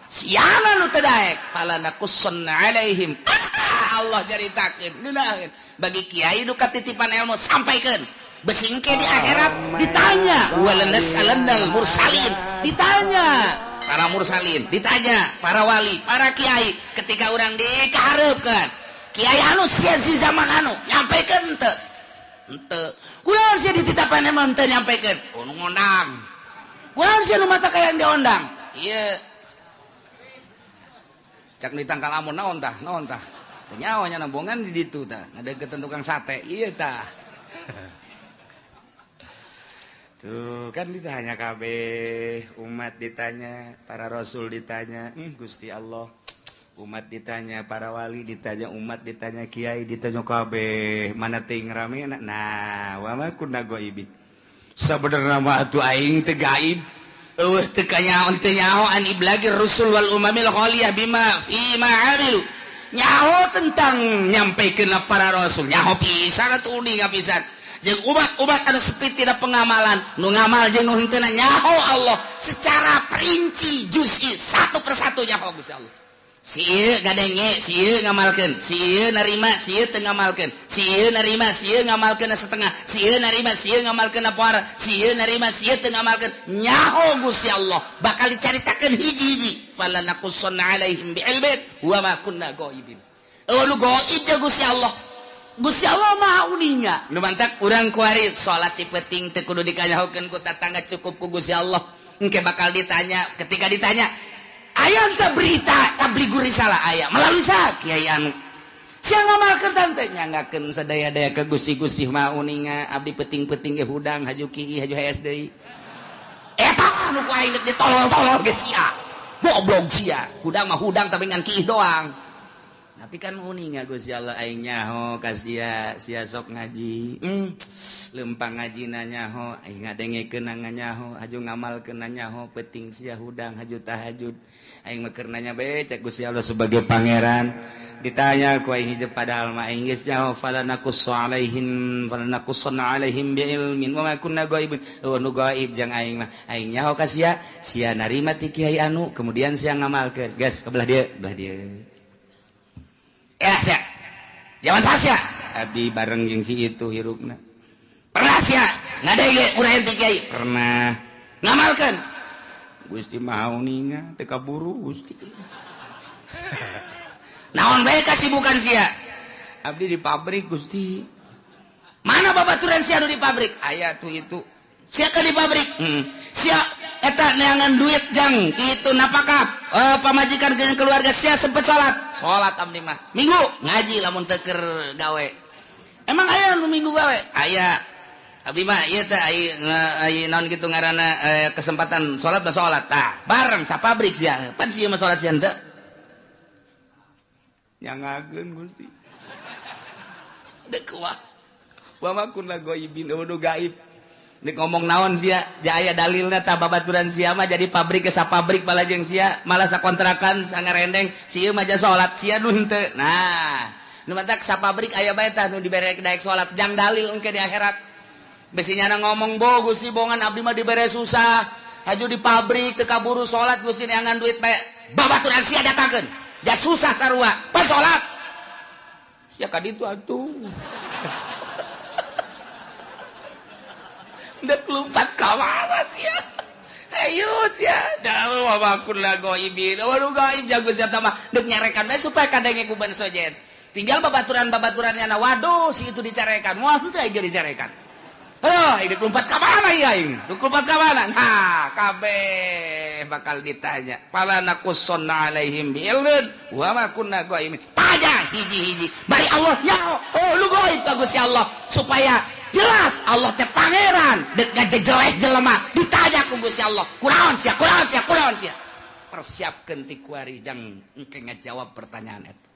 Siana nu teu daek falanakussanna alaihim. Allah caritakeun ngeunaheun bagi kiai nu katitipan ilmu sampaikeun. Besingke di akhirat ditanya walanas'alannal mursalin, ditanya para mursalin, ditanya para wali, para kiai ketika urang dikahareupeun. Kiai anu sia di zaman anu nyampekeun henteu? Henteu. Kunaon sia dititapan emang henteu nyampekeun? Oh nu ngondang. Kunaon sia nu mata kayang diondang? Ieu. Cak nu ditangkal amun naon tah? Naon tah? Teu nyaho nya nambongan di ditu tah, ngadeukeutan tukang sate. Ieu tah. Tuh kan ditanya kabeh, umat ditanya, para rasul ditanya, Gusti Allah. Umat ditanya, para wali ditanya, umat ditanya, kiai ditanya kabeh, mana ting rame nah, wa ma kunna ghaibin. Sabenerna mah atuh aing teu gaib. Eueuh teu kanyaho teu nyaho an iblagir rusul wal umamil khaliyah bima fi ma amilu. Nyaho tentang nyampeikeun para rasul, nyaho pisan atuh uninga pisan. Jeung umat-umat anu sepi tina pengamalan, nu ngamal jeung nu henteu nyaho Allah secara perinci juz'i satu persatu nyaho Gusti Allah. Si ieu ngadenge, si ieu ngamalkeun, si ieu narima, si ieu teu ngamalkeun, si ieu narima, si ieu ngamalkeun setengah, si ieu narima, si ieu ngamalkeun poara, si ieu narima, si ieu teu ngamalkeun. Nyaho Gusti Allah bakal dicaritakeun hiji-hiji. Falanakussanna alaihim bi'ilmin wa ma kunna ghaibin. Eueuh nu gaib teh Gusti Allah. Gusti Allah maha uninga. Nu mantak urang kuari salat ti peuting teu kudu dikanyahokeun ku tatangga, cukup ku Gusti Allah. Engke bakal ditanya, ketika ditanya aya teh berita tabligur risalah aya melalui sa kiai anu. Sia ngamalkeun teh nyanggakeun sadaya-daya ke Gusti-Gusti maha uninga, abdi peuting-peuting ge hudang haju kieu haju hees deui. Eta nu ku aing deuk ditolol-tolol ge sia. Goblok sia. Hudang mah hudang tapi ngan kieu doang. Tapi kan uninga Gusti Allah aing nyaho ka sia, sia sok ngaji. Lempang ngajina nyaho, aing ngadengekeun nyaho, haju ngamalkeun nyaho, peuting sia hudang haju tahajud. Aing mah keur nanya bae cek Gusti Allah sebagai pangeran. Ditanya ku aing hidup padahal mah aing geus nyaho falanakussu alaihim falanakussanna alaihim biilmin wa ma kunna ghaibin. Oh nu gaib jang aing mah. Aing nyaho ka sia, sia narima ti kiai anu, kemudian sia ngamalkeun. Geus ka belah dieu, belah dieu. Ya sia. Zaman sia abdi bareng jeung si itu hirupna. Pernah sia ngadenge urang ti kiai? Pernah. Ngamalkeun. Gusti maha uninga teu kaburu Gusti. Naon bae kasibukan sia? Abdi di pabrik Gusti. Mana babaturan sia nu di pabrik? Aya tuh itu. Sia ke di pabrik? Sia eta neangan duit jang kitu napakah pamajikan jeung keluarga sia sempet salat. Salat abdi mah. Minggu ngaji lamun teu keur gawe. Emang aya nu minggu gawe? Aya. Abdi mah ieu teh ai naon kitu ngaranna kesempatan salat mah salat. Tah, bareng sapabrik sia. Pan sia mah salat sia henteu. Nyangakeun Gusti. Deuk kuas. Wa ma kunna ghaibin, eueuh gaib. Nek ngomong naon sia, aya dalilna tah babaturan sia mah jadi pabrik ke sapabrik balajeng sia, malah sakontrakan sangarendeng, sia mah salat sia nu henteu. Nah, nu matak sapabrik aya bae tah nu dibere daek salat jang dalil engke di akhirat. Besi nyana ngomong bo Gusti bongan abdi mah dibere susah, haju di pabrik teu kaburu salat Gusti neangan duit bae. Babaturan sia datangkeun. Ja susah sarua, pas salat. Sia ka ditu atuh. Dek lompat ka mana sia? Ayo sia, da wa kunna ghaibin. Waduh gaib jago sia mah dek nyarekan bae supaya kadenge ku ban sojen. Tinggal babaturan-babaturannya na waduh si itu dicarekan. Wah henteu aing dicarekan. Heuh, dek lompat ka mana ieu aing? Dek lompat ka mana? Nah, kabeh bakal ditanya. Fala naqussanna alaihim bi'ilmin wa ma kunna ghaibin. Tanya hiji-hiji. Bari Allah nyaho. Oh lu gaib ka Gusti Allah supaya jelas Allah teh pangeran dek ngajejeleh jelema ditanya ku Gusti Allah kunaon sia kunaon sia kunaon sia persiapkeun ti kuari jang engke ngajawab pertanyaan eta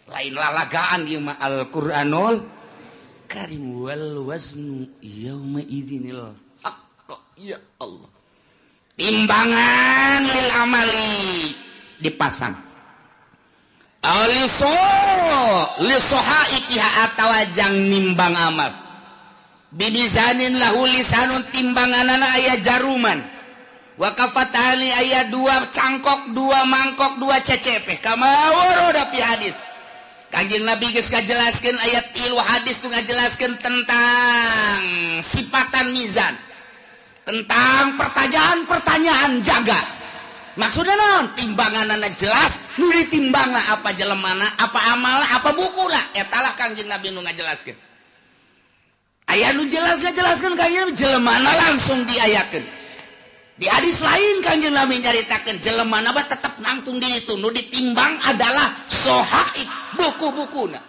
lain lalagaan ieu mah Al-Qur'anul Karim wal waznu yauma idzinil haqq. Ya Allah, timbangan lil amali dipasang aliso lisohaikiha atawa jang nimbang amal bimizanin lahu lisanun timbanganana aya jaruman wa kafatali aya dua cangkok dua mangkok dua cecepe kama warada fi hadis. Kanjeng Nabi geus ngajelaskeun ayat tilu hadis tu ngajelaskeun tentang sifatan mizan, tentang pertanyaan-pertanyaan jaga. Maksudna naon? Timbanganana jelas, nu ditimbangna apa jelemana, apa amalna, apa bukuna, eta lah Kanjeng Nabi nu ngajelaskeun. Aya nu jelas ngajelaskeun kanjeng jelemana langsung diayakeun. Di hadis lain kanjeng Nabi nyaritakeun jelemana mah tetep nangtung di itu, nu ditimbang adalah sohaib buku-bukuna.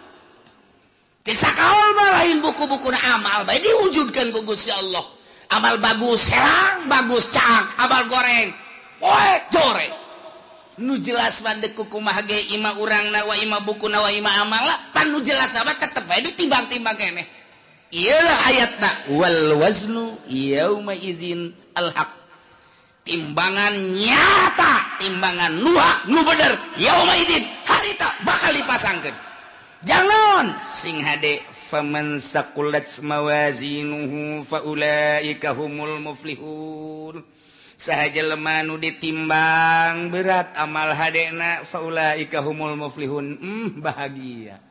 Cek sakaol mah lain buku-bukuna amal bae diwujudkeun ku Gusti Allah. Amal bagus herang, bagus caang, amal goreng poek joreng. Nu jelas mah deuk kumaha ge ima urangna wa ima bukuna wa ima amalna, pan nu jelas mah tetep bae ditimbang-timbang keneh. Iyalah ayatna wal waznu yauma idzin al haq. Timbangan nyata, timbangan nu hak nu bener yauma idzin harita bakal dipasangkeun. Jangan sing hade faman saqulat mawazinuhu faulaika humul muflihun. Saha jelema nu ditimbang berat amal hadena faulaika humul muflihun. Bahagia.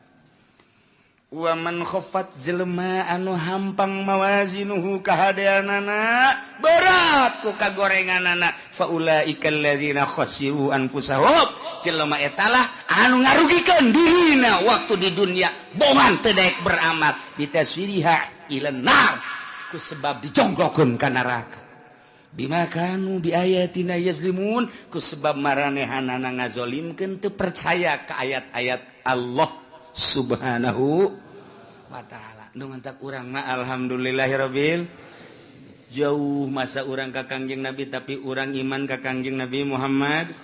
Wa man khaffat jelema anu hampang mawazinuhu kahadeanana berat ku kagorenganana faulaika alladzina khasiru anfusahum. Jelema eta lah anu ngarugikeun dirina waktu di dunia bongan teu daek beramal bitaswiriha ilan nar ku sebab dijongklokeun ka neraka bima kanu biayatina yazlimun ku sebab maranehanana ngazolimkeun teu percaya ka ayat-ayat Allah Subhanahu wa ta'ala. Nu ngantak urang mah alhamdulillahirabbil jauh masa urang ka Kangjeng Nabi tapi urang iman ka Kangjeng Nabi Muhammad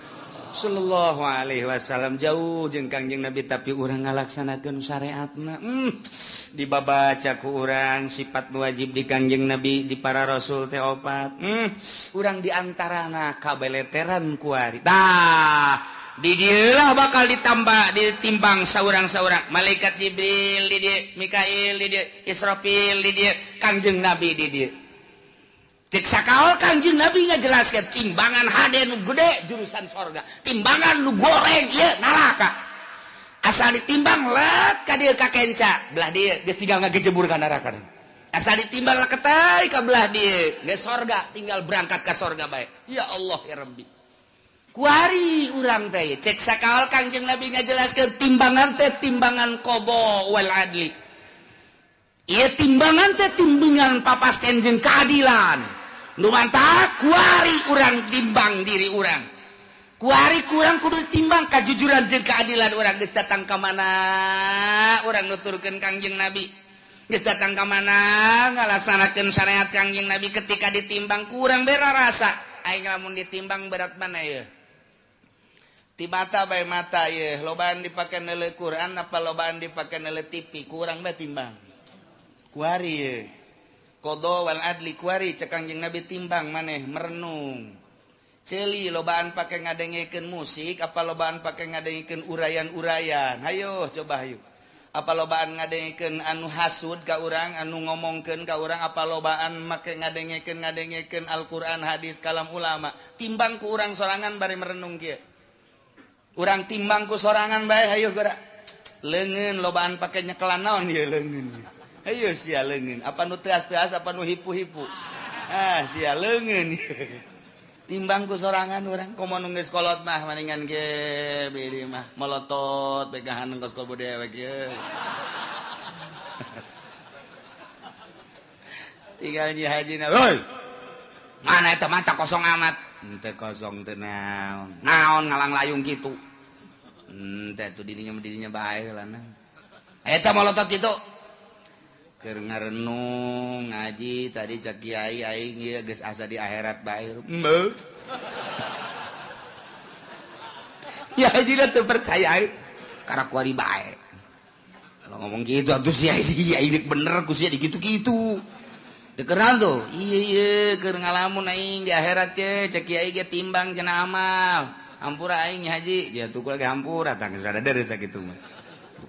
sallallahu alaihi wasallam jauh jeung Kangjeng Nabi tapi urang ngalaksanakeun syariatna. Dibabaca ku urang sifat wajib di Kangjeng Nabi di para rasul teh opat. Urang diantarana kabeleteran kuari. Tah di dieulah bakal ditambah ditimbang saurang-saurang malaikat Jibril di dieu, Mikail di dieu, Israfil di dieu, Kangjeng Nabi di dieu. Cek sakaol Kangjeng Nabi ngajelaskeun timbangan hade nu gede jurusan sorga, timbangan nu goreng ieu neraka. Asal ditimbang let ka dieu ka kenca, belah dieu geus tinggal ngagejebur ka neraka. Asal ditimbang leketai ka belah dieu geus sorga, tinggal berangkat ka sorga bae. Ya Allah ya Rabbi. Kuari urang teh cek sakawal Kangjeng Nabi ngajelaskeun timbangan teh timbangan qada wal adli. Ieu timbangan teh timbangan papasten jeung keadilan. Nu mantap kuari urang timbang diri urang. Kuari kurang kudu timbang kajujuran jeung keadilan urang geus datang ka mana urang nuturkeun Kangjeng Nabi. Geus datang ka mana ngalaksanakeun syariat Kangjeng Nabi ketika ditimbang kurang bera rasa. Aing lamun ditimbang berat mana ye? Ti mata bae mata ye, lobaan dipake neuleuh Quran apa lobaan dipake neuleuh TV, kurang bae timbang. Kuari ye. Qada wal adli kuari cek Kangjeng Nabi timbang maneh merenung. Ceuli lobaan pake ngadengekeun musik apa lobaan pake ngadengekeun urayan-urayan. Hayo coba hayu. Apa lobaan ngadengekeun anu hasud ka urang, anu ngomongkeun ka urang, apa lobaan make ngadengekeun Al-Qur'an, hadis, kalam ulama. Timbang ku urang sorangan bari merenung kieu. Urang timbang ku sorangan bae hayu geura. Leungeun lobaan pake nyekelan naon ieu leungeun. Hayu sia leungeun, apa nu teas-teas apa nu hipu-hipu. Ah sia leungeun. Timbang ku sorangan urang komo nu geus kolot mah maningan ge beureum mah molotot begahan kos kobo dewek ye. Tinggal nyi hajina, "Hoi. Mana eta mata kosong amat?" Henteu kosong teu naon. Naon ngalang layung kitu. Henteu tuh dirinya bae heulana. Eta molotot kitu. Keur ngarenung ngaji tadi cak kiai aing ieu geus asa di akhirat bae. Heuh. Ya haji teu percaya karena kuari bae. Kalau ngomong gitu atuh sia ini bener ku sia digitu-gitu. Dikenal tuh. Iya iya keur ngalamun aing di akhirat ye cek kiai ge timbang cenah amal. Hampura aing haji, ya tuh lagi hampura tah geus rada deres sakitu mah.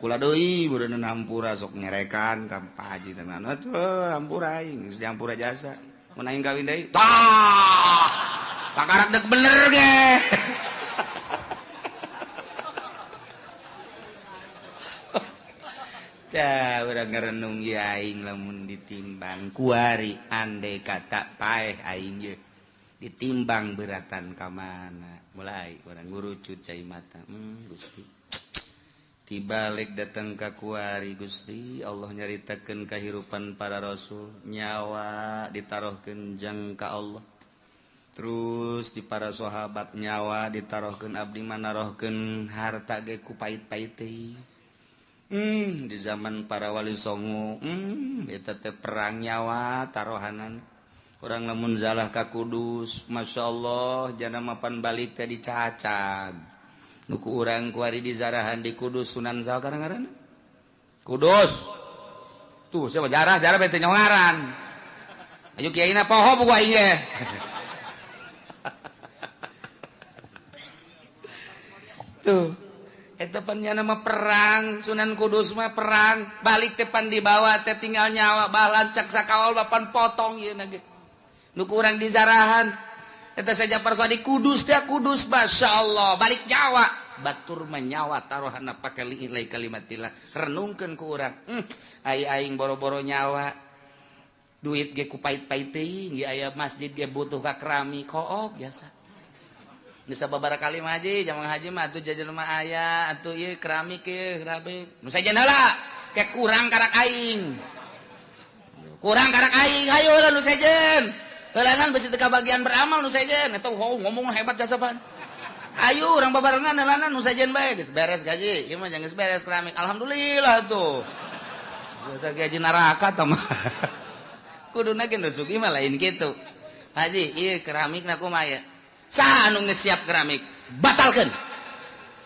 Kula deui beureunan hampura sok nyerekan ka Pak Haji tenan. Atuh hampura aing geus dihampura jasa. Mun aing kawin deui. Tah! Kakarak deuk bener ge. Tah urang ngarenung ieu aing lamun ditimbang kuari andai kata paeh aing ye. Ditimbang beratan ka mana. Mulai urang ngurucut cai mata. Gusti. Tibalik datang ka kuari Gusti Allah nyaritakeun kahirupan para rasul nyawa ditarohkeun jang ka Allah terus di para sahabat nyawa ditarohkeun abdi manarohkeun harta ge ku pait-pait teh di zaman para wali songo eta teh perang nyawa tarohanan urang lamun zalah ka Kudus masyaallah jana mapan balik teh dicacag nuku urang kuari di zarahan di Kudus Sunan saha ngaranna Kudus tuh siapa jarah bete nyongaran ayo kiaina poho buku aing ge tuh eta pan nya nama perang Sunan Kudus mah perang balik teh pan dibawa teh tinggal nyawa balancak sakawal bapan potong ieu na ge nuku urang di zarahan eta saja persadi Kudus teh Kudus masyaallah balik nyawa batur menyawa taruhana pake liilai kalimatillah renungkeun ku urang ai aing boro-boro nyawa duit ge ku pait-pait teuing ge aya masjid ge butuh ka keramik kook biasa bisa babaraha kali mah haji jamang haji mah atuh jajan mah aya atuh ieu keramik ieu keramik nu sajen heula ke kurang karak aing hayu heula nu sejen heulaan besi teu bagian beramal nu sejen eta ngomong hebat jasa pan. Ayo urang babarengan heulaanan nu sejen bae geus beres gaji ieu mah geus beres keramik alhamdulillah tuh. Biasa gaji neraka tah mah. Kuduna ge nu sugih mah lain kitu. Haji ieu keramikna kumaha ye? Saha anu geus siap keramik? Batalkeun.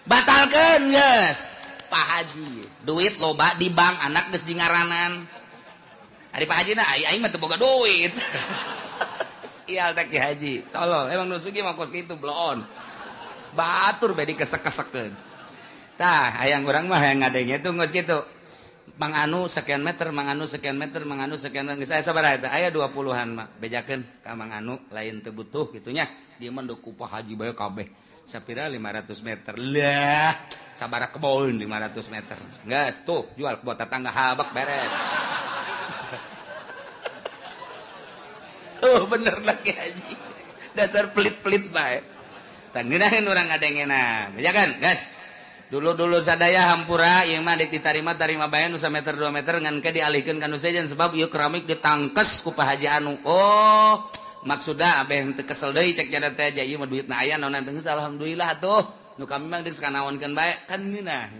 Batalkeun geus. Pak Haji duit loba di bank anak geus dingaranan. Ari Pak Haji na aing mah teu boga duit. Sial tak Ki Haji. Tolong, emang nu sugih mah kos kitu bloon. Batur bae dikesek-kesekeun. Tah, hayang urang mah hayang ngadenge tuh geus kitu. Mang Anu sekian meter, Mang Anu sekian meter, Mang Anu sekian meter. Geus aya sabaraha eta? Aya 20-an mah. Bejakeun ka Mang Anu lain teu butuh kitu nya. Dia mah nduk ku Pak Haji bae kabeh. Sapira 500 meter. Lah, sabaraha kebon 500 meter. Geus tuh jual kebon tetangga habek beres. Oh bener lagi Haji. Dasar pelit-pelit bae. Tah ngeunaheun urang ngadengena. Bejakan, gas. Dulu-dulu sadaya hampura ieu mah deuk ditarima-tarima bae nu sameter 2 meter ngan ke dialihkeun ka nu sejen sebab ieu keramik ditangkes ku Pak Haji anu. Oh, maksudna abeh teu kesel deui cek jada teh ieu mah duitna aya naon teh geus alhamdulillah atuh. Nu kami mah deuk sakanaonkeun bae kan ngeunah.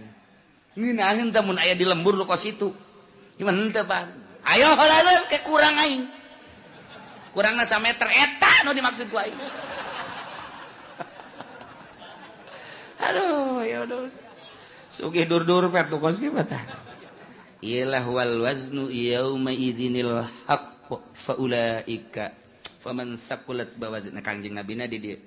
Ngeunaheun teh mun aya di lembur nu kos itu. Gimana teh Pak? Ayo heula ke kurang aing. Kurangna sameter eta nu dimaksud ku aing. Aduh, ya udah. Sugih dur-dur pet nu kos kieu tah. Iyalah wal waznu yauma idzinil haqq fa ulaika faman saqulat bawazna Kangjeng Nabina di dieu.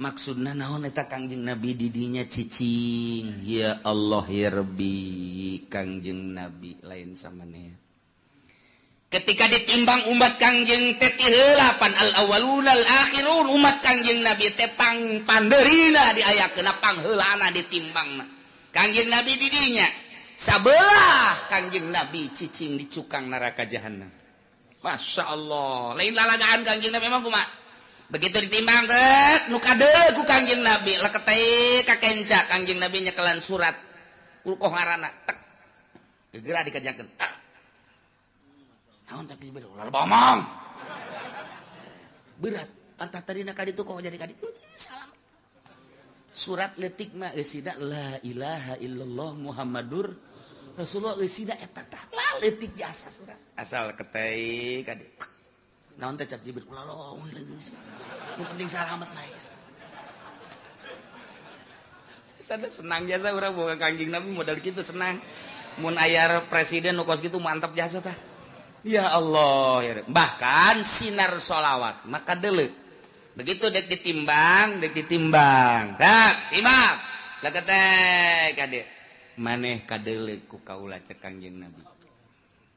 Maksudna naon eta Kangjeng Nabi di dinya cicing. Ya Allah ya Rabbi, Kangjeng Nabi lain samaneh. Ketika ditimbang umat Kangjeng teh tiheula pan al awwaluna al akhirun umat Kangjeng Nabi teh pang pandeurina diayakeun pangheulana ditimbangna. Kangjeng Nabi di dinya sabelah Kangjeng Nabi cicing di cukang neraka jahanam. Masya Allah, lain lalagaan Kangjeng Nabi emang kumaha? Begitu ditimbang teh nu kadeul ku Kangjeng Nabi leketeh ka kenca Kangjeng Nabi nyekelan surat ulkoh ngaranna tek geura dikerjakeun tek. Naon cak Jibril ulah bomong. Berat pantat tadina ka ditu kok jadi ka ditu salam. Surat leutik mah eusina la ilaha illallah Muhammadur Rasulullah eusina eta tah leutik jasa surat. Asal ketei ka ditu. Naon teh cak Jibril ulah lomong geus. Nu penting salamet bae. Sada senang jasa urang boga Kangjeng Nabi modal kitu senang. Mun aya presiden nu kos kitu mantap jasa tah. Ya Allah, ya. Bahkan sinar sholawat maka deuleu. Begitu dek ditimbang, tak timbang. Leketek kade. Maneh kadeuleu ku kaula cek Kangjeng Nabi.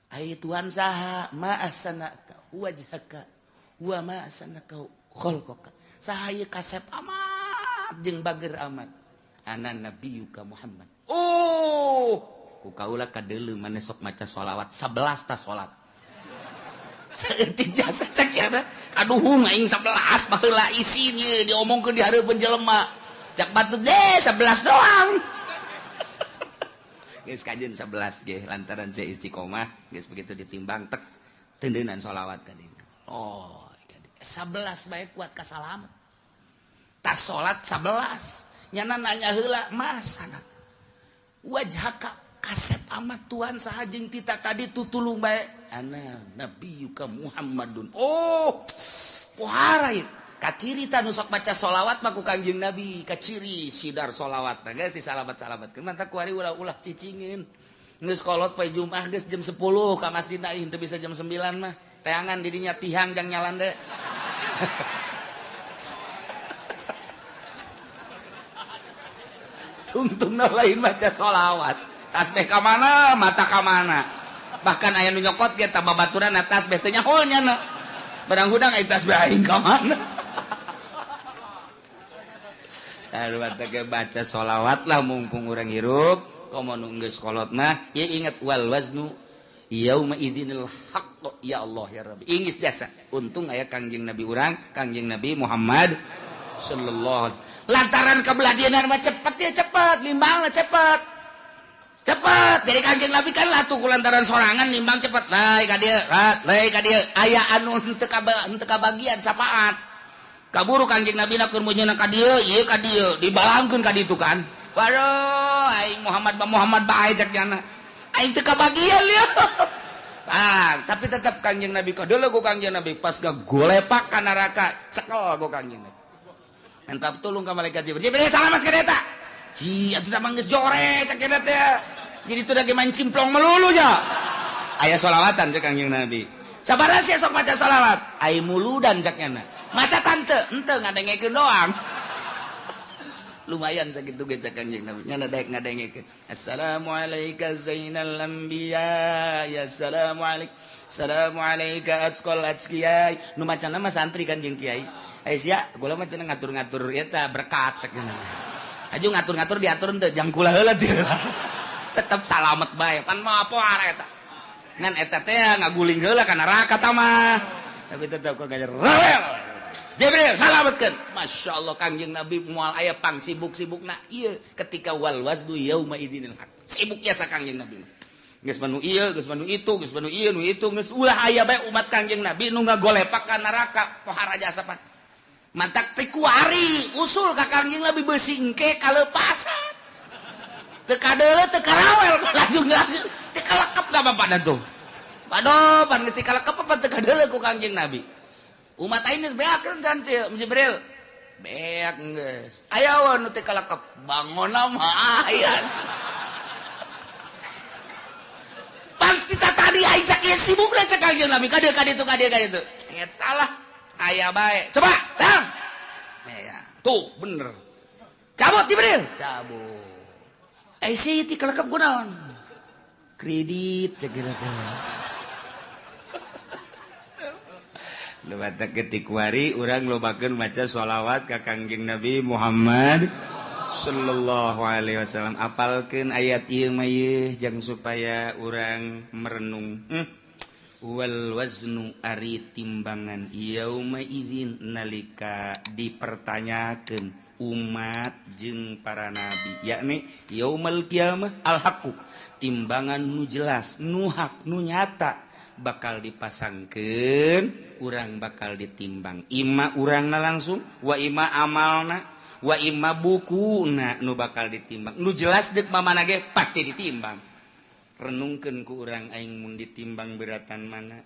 Ai Tuhan saha ma ahsanaka wajhaka wa ma ahsanaka khalqaka. Saha ieu kasep amat jeung bager amat. Ana nabiyuka Muhammad. Oh, ku kaula kadeuleu maneh sok maca sholawat 11 ta salat. Saeutik jasa cek ya kaduhung aing 11 baheula isin ieu diomongkeun di hareupeun jelema. Cak batur deh 11 doang. Geus kajeun 11 ge lantaran saya istiqomah geus begitu ditimbang tek tendeunan sholawat ka dieu. Oh, 11 bae kuat ka salamet. Tas salat 11 nyana nanya heula mas sanak. Wajhaka kasep amat Tuhan saha jeung tita tadi tutulung bae. Ana nabiyuka Muhammadun. Oh, pohara ieu. Kaciri ta nu sok maca sholawat mah ku Kangjeng Nabi, kaciri sidar sholawat. Nah geus disalabat-salabatkeun mantap ku ari ulah-ulah cicingin. Geus kolot poe Jumat geus jam 10 ka masjid aing teu bisa jam 9 mah. Teangan di dinya tihang jang nyalande. Tungtungna lain maca sholawat. Tasbih ka mana, mata ka mana. Bahkan aya nu nyokot ge ta babaturan tasbih teh nyaho nya. Barang hudang aya tasbih aing ka mana. Aduh teh baca sholawat lah mumpung urang hirup, komo nu geus kolot mah ieu inget wal waznu yauma idzinil haqq ya Allah ya Rabbi. Ingis jasa. Untung aya Kangjeng Nabi urang, Kangjeng Nabi Muhammad sallallahu alaihi wasallam. Lantaran kabelah mah cepet ya cepet, limbangna cepet. Cepet jadi Kangjeng Nabi kan lah tuh lantaran sorangan nimbang cepet lai ka dieu lai ka dieu aya anu henteu kabagian sapaat kaburu Kangjeng Nabi na keur mujuna ka dieu ieu ka dieu dibalangkeun ka ditu kan waduh aing Muhammad ba Muhammad bae cek nyana aing teu kabagian ieu ah tapi tetep Kangjeng Nabi kadeuleu ku Kangjeng Nabi pas gagolepak ka neraka cekel ku Kangjeng Nabi minta tulung ka malaikat Jibril Jibril salamat ka eta ci atuh tah geus jore cek eta teh. Jadi itu lagi main simplong melulu ya. Aya sholawatan cek Kangjeng Nabi. Sabaraha sia sok maca sholawat? Ai muludan cek nyana. Maca tante, henteu ngadengekeun doang. Lumayan sakitu ge cek Kangjeng Nabi. Nyana daek ngadengekeun. Assalamualaika zainal anbiya, ya assalamualaik. Assalamualaika atqal atqiyai. Nu macana mah santri kan jeung kiai. Ai sia, gula mah cenah ngatur-ngatur eta berkat cek nyana. Aju ngatur-ngatur diatur henteu jang kula heula teu. Tetep salamet bae pan mah poar eta ngan eta teh ngaguling heula ka neraka ta mah tapi tetep kok gajer rewel. Jibril salametkeun. Masya Allah, Kangjeng Nabi moal aya pang sibuk-sibukna ieu ketika wal waznu yauma idzinil haq. Sibuk biasa Kangjeng Nabi. Geus manu ieu, geus manu itu, geus manu ieu, nu itu, geus ulah aya bae umat Kangjeng Nabi nu ngagolepak ka neraka pohara jasa pan. Mantak teh kuari usul ka Kangjeng Nabi beusi engke kalepasan. Teu kadeuleu teu karawel laju laju teu kalekep ka bapakna tuh. Waduh, pan geus kalekep apa teu kadeuleu ku Kangjeng Nabi. Umat aing geus beak kan Jibril. Beak geus. Aya nu teu kalekep, bangonna mah aya. Kita tadi aing sakieu sibuk lah cek Kangjeng Nabi ka dieu ka ditu ka dieu ka ditu. Eta lah aya bae. Coba, tang. Ya, tuh bener. Cabut Jibril, cabut. Eh si ti kalekep kunaon? Kredit cek kieu teh. Lu batak ketik wari urang lobakeun maca sholawat ka Kangjeng Nabi Muhammad sallallahu alaihi wasallam. Apalkeun ayat ieu mah ieu jang supaya urang merenung. Wal waznu ari timbangan yauma izin nalika dipertanyakeun umat jeung para nabi, yakni yaumal qiyamah al haqqu, timbangan nu jelas, nu hak, nu nyata bakal dipasangkeun, urang bakal ditimbang. Ima urangna langsung, wa ima amalna, wa ima bukuna nu bakal ditimbang. Nu jelas deuk mamana ge pasti ditimbang. Renungkeun ku urang aing mun ditimbang beratan mana.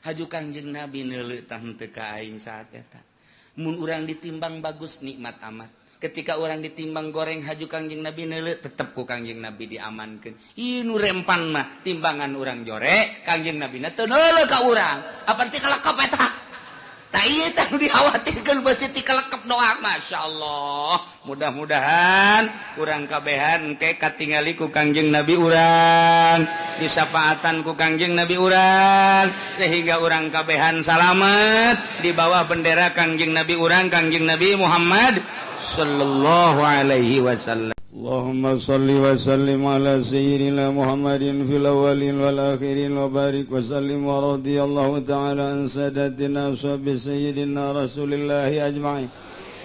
Haju Kangjeng Nabi neuleuh tah henteu ka aing saat eta. Mun urang ditimbang bagus nikmat amat. Ketika orang ditimbang goreng haju Kangjeng Nabi neuleuh tetep ku Kangjeng Nabi diamankeun. Ieu nu rempan mah timbangan urang jore, Kangjeng Nabi na teu neuleuh ka urang. Apa teh kalekep eta? Tah ieu teh nu dikhawatirkeun beusi ti kalekep doang. Masyaallah. Mudah-mudahan urang kabehan engke katingali ku Kangjeng Nabi urang, disafaatan ku Kangjeng Nabi urang, sehingga urang kabehan salamet di bawah bendera Kangjeng Nabi urang, Kangjeng Nabi Muhammad sallallahu alaihi wasallam. Allahumma salli wa sallim ala sayyidina Muhammadin fil awwalin wal akhirin wa barik wa sallim wa radiyallahu ta'ala an sadatina ashabi sayyidina Rasulillahi ajma'in.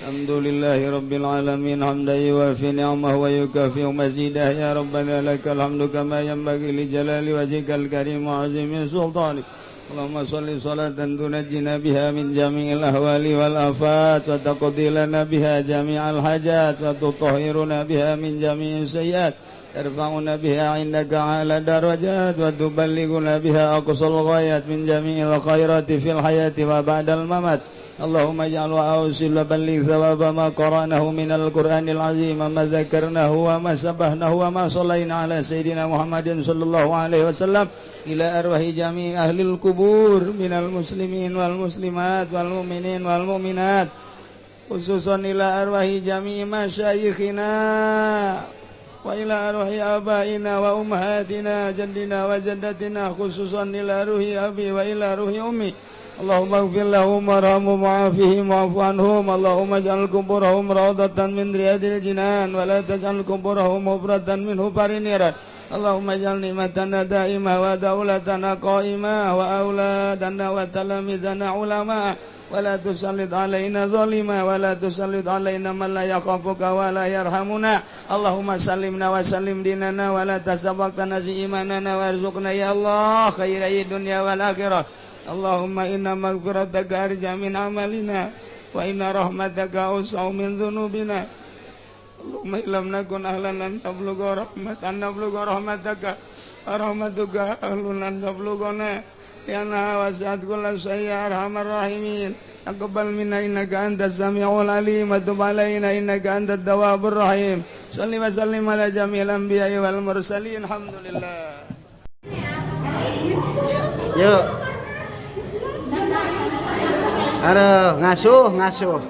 Alhamdulillahi rabbil alamin hamdan yuwafi ni'amahu wa yukafi mazidah. Ya rabbana lakal hamdu kama yanbaghi li jalali wajhikal karim wa 'azimi sultanik. Allahumma salli salatan tunajjina biha min jami'il ahwali wal afat wa taqdi lana biha jami'al hajat wa tutahhiruna biha min jami'is sayyiat tarfa'una biha 'indaka 'ala darajat wa tuballighuna biha aqsal ghayat min jami'il khairati fil hayati wa ba'dal mamat. Allahumma ij'al wa awsil wa balligh thawaba ma qara'nahu minal Qur'anil azim ma dzakarnahu wa ma sabbahnahu wa ma shallaina ala sayyidina Muhammadin sallallahu alaihi wasallam ila arwahi jami' ahlil kubur minal muslimin wal muslimat wal mu'minin wal mu'minat khususan ila arwahi jami' masyayikhina wa ila arwahi abaina wa ummahatina jaddina wa jaddatina khususan ila ruhi abi wa ila ruhi ummi. Allahumma ighfir lahum warhamhum wa'afihim wa'fu anhum. Allahumma ij'al kuburahum rawdatan min riyadil jinan wa la taj'al kuburahum hubratan min hufarin niran. Allahumma ij'al ni'matana da'imah wa daulatana qa'imah wa auladana wa talamizana ulama wa la tusallit alaina zalima wa la tusallit alaina man la yakhafuka wa la yarhamuna. Allahumma sallimna wa sallim dinana wa la tasabaqtana imanana warzuqna ya Allah khairai dunya wal akhirah. Allahumma inna maghfirataka arja min amalina wa inna rahmataka awsa'u min dhunubina. Allahumma illam nakun ahlan an tablugha rahmatan nablugha rahmataka rahmatuka ahlun an tablughana lianna wasi'at kulla syai'in ya arhamar rahimin. Taqabbal minna innaka antas samiul alim wa tub alaina innaka antat tawwabur rahim. Shalli wa sallim ala jami'il anbiya'i wal mursalin. Alhamdulillah. Yuk. Aduh, ngasuh, ngasuh.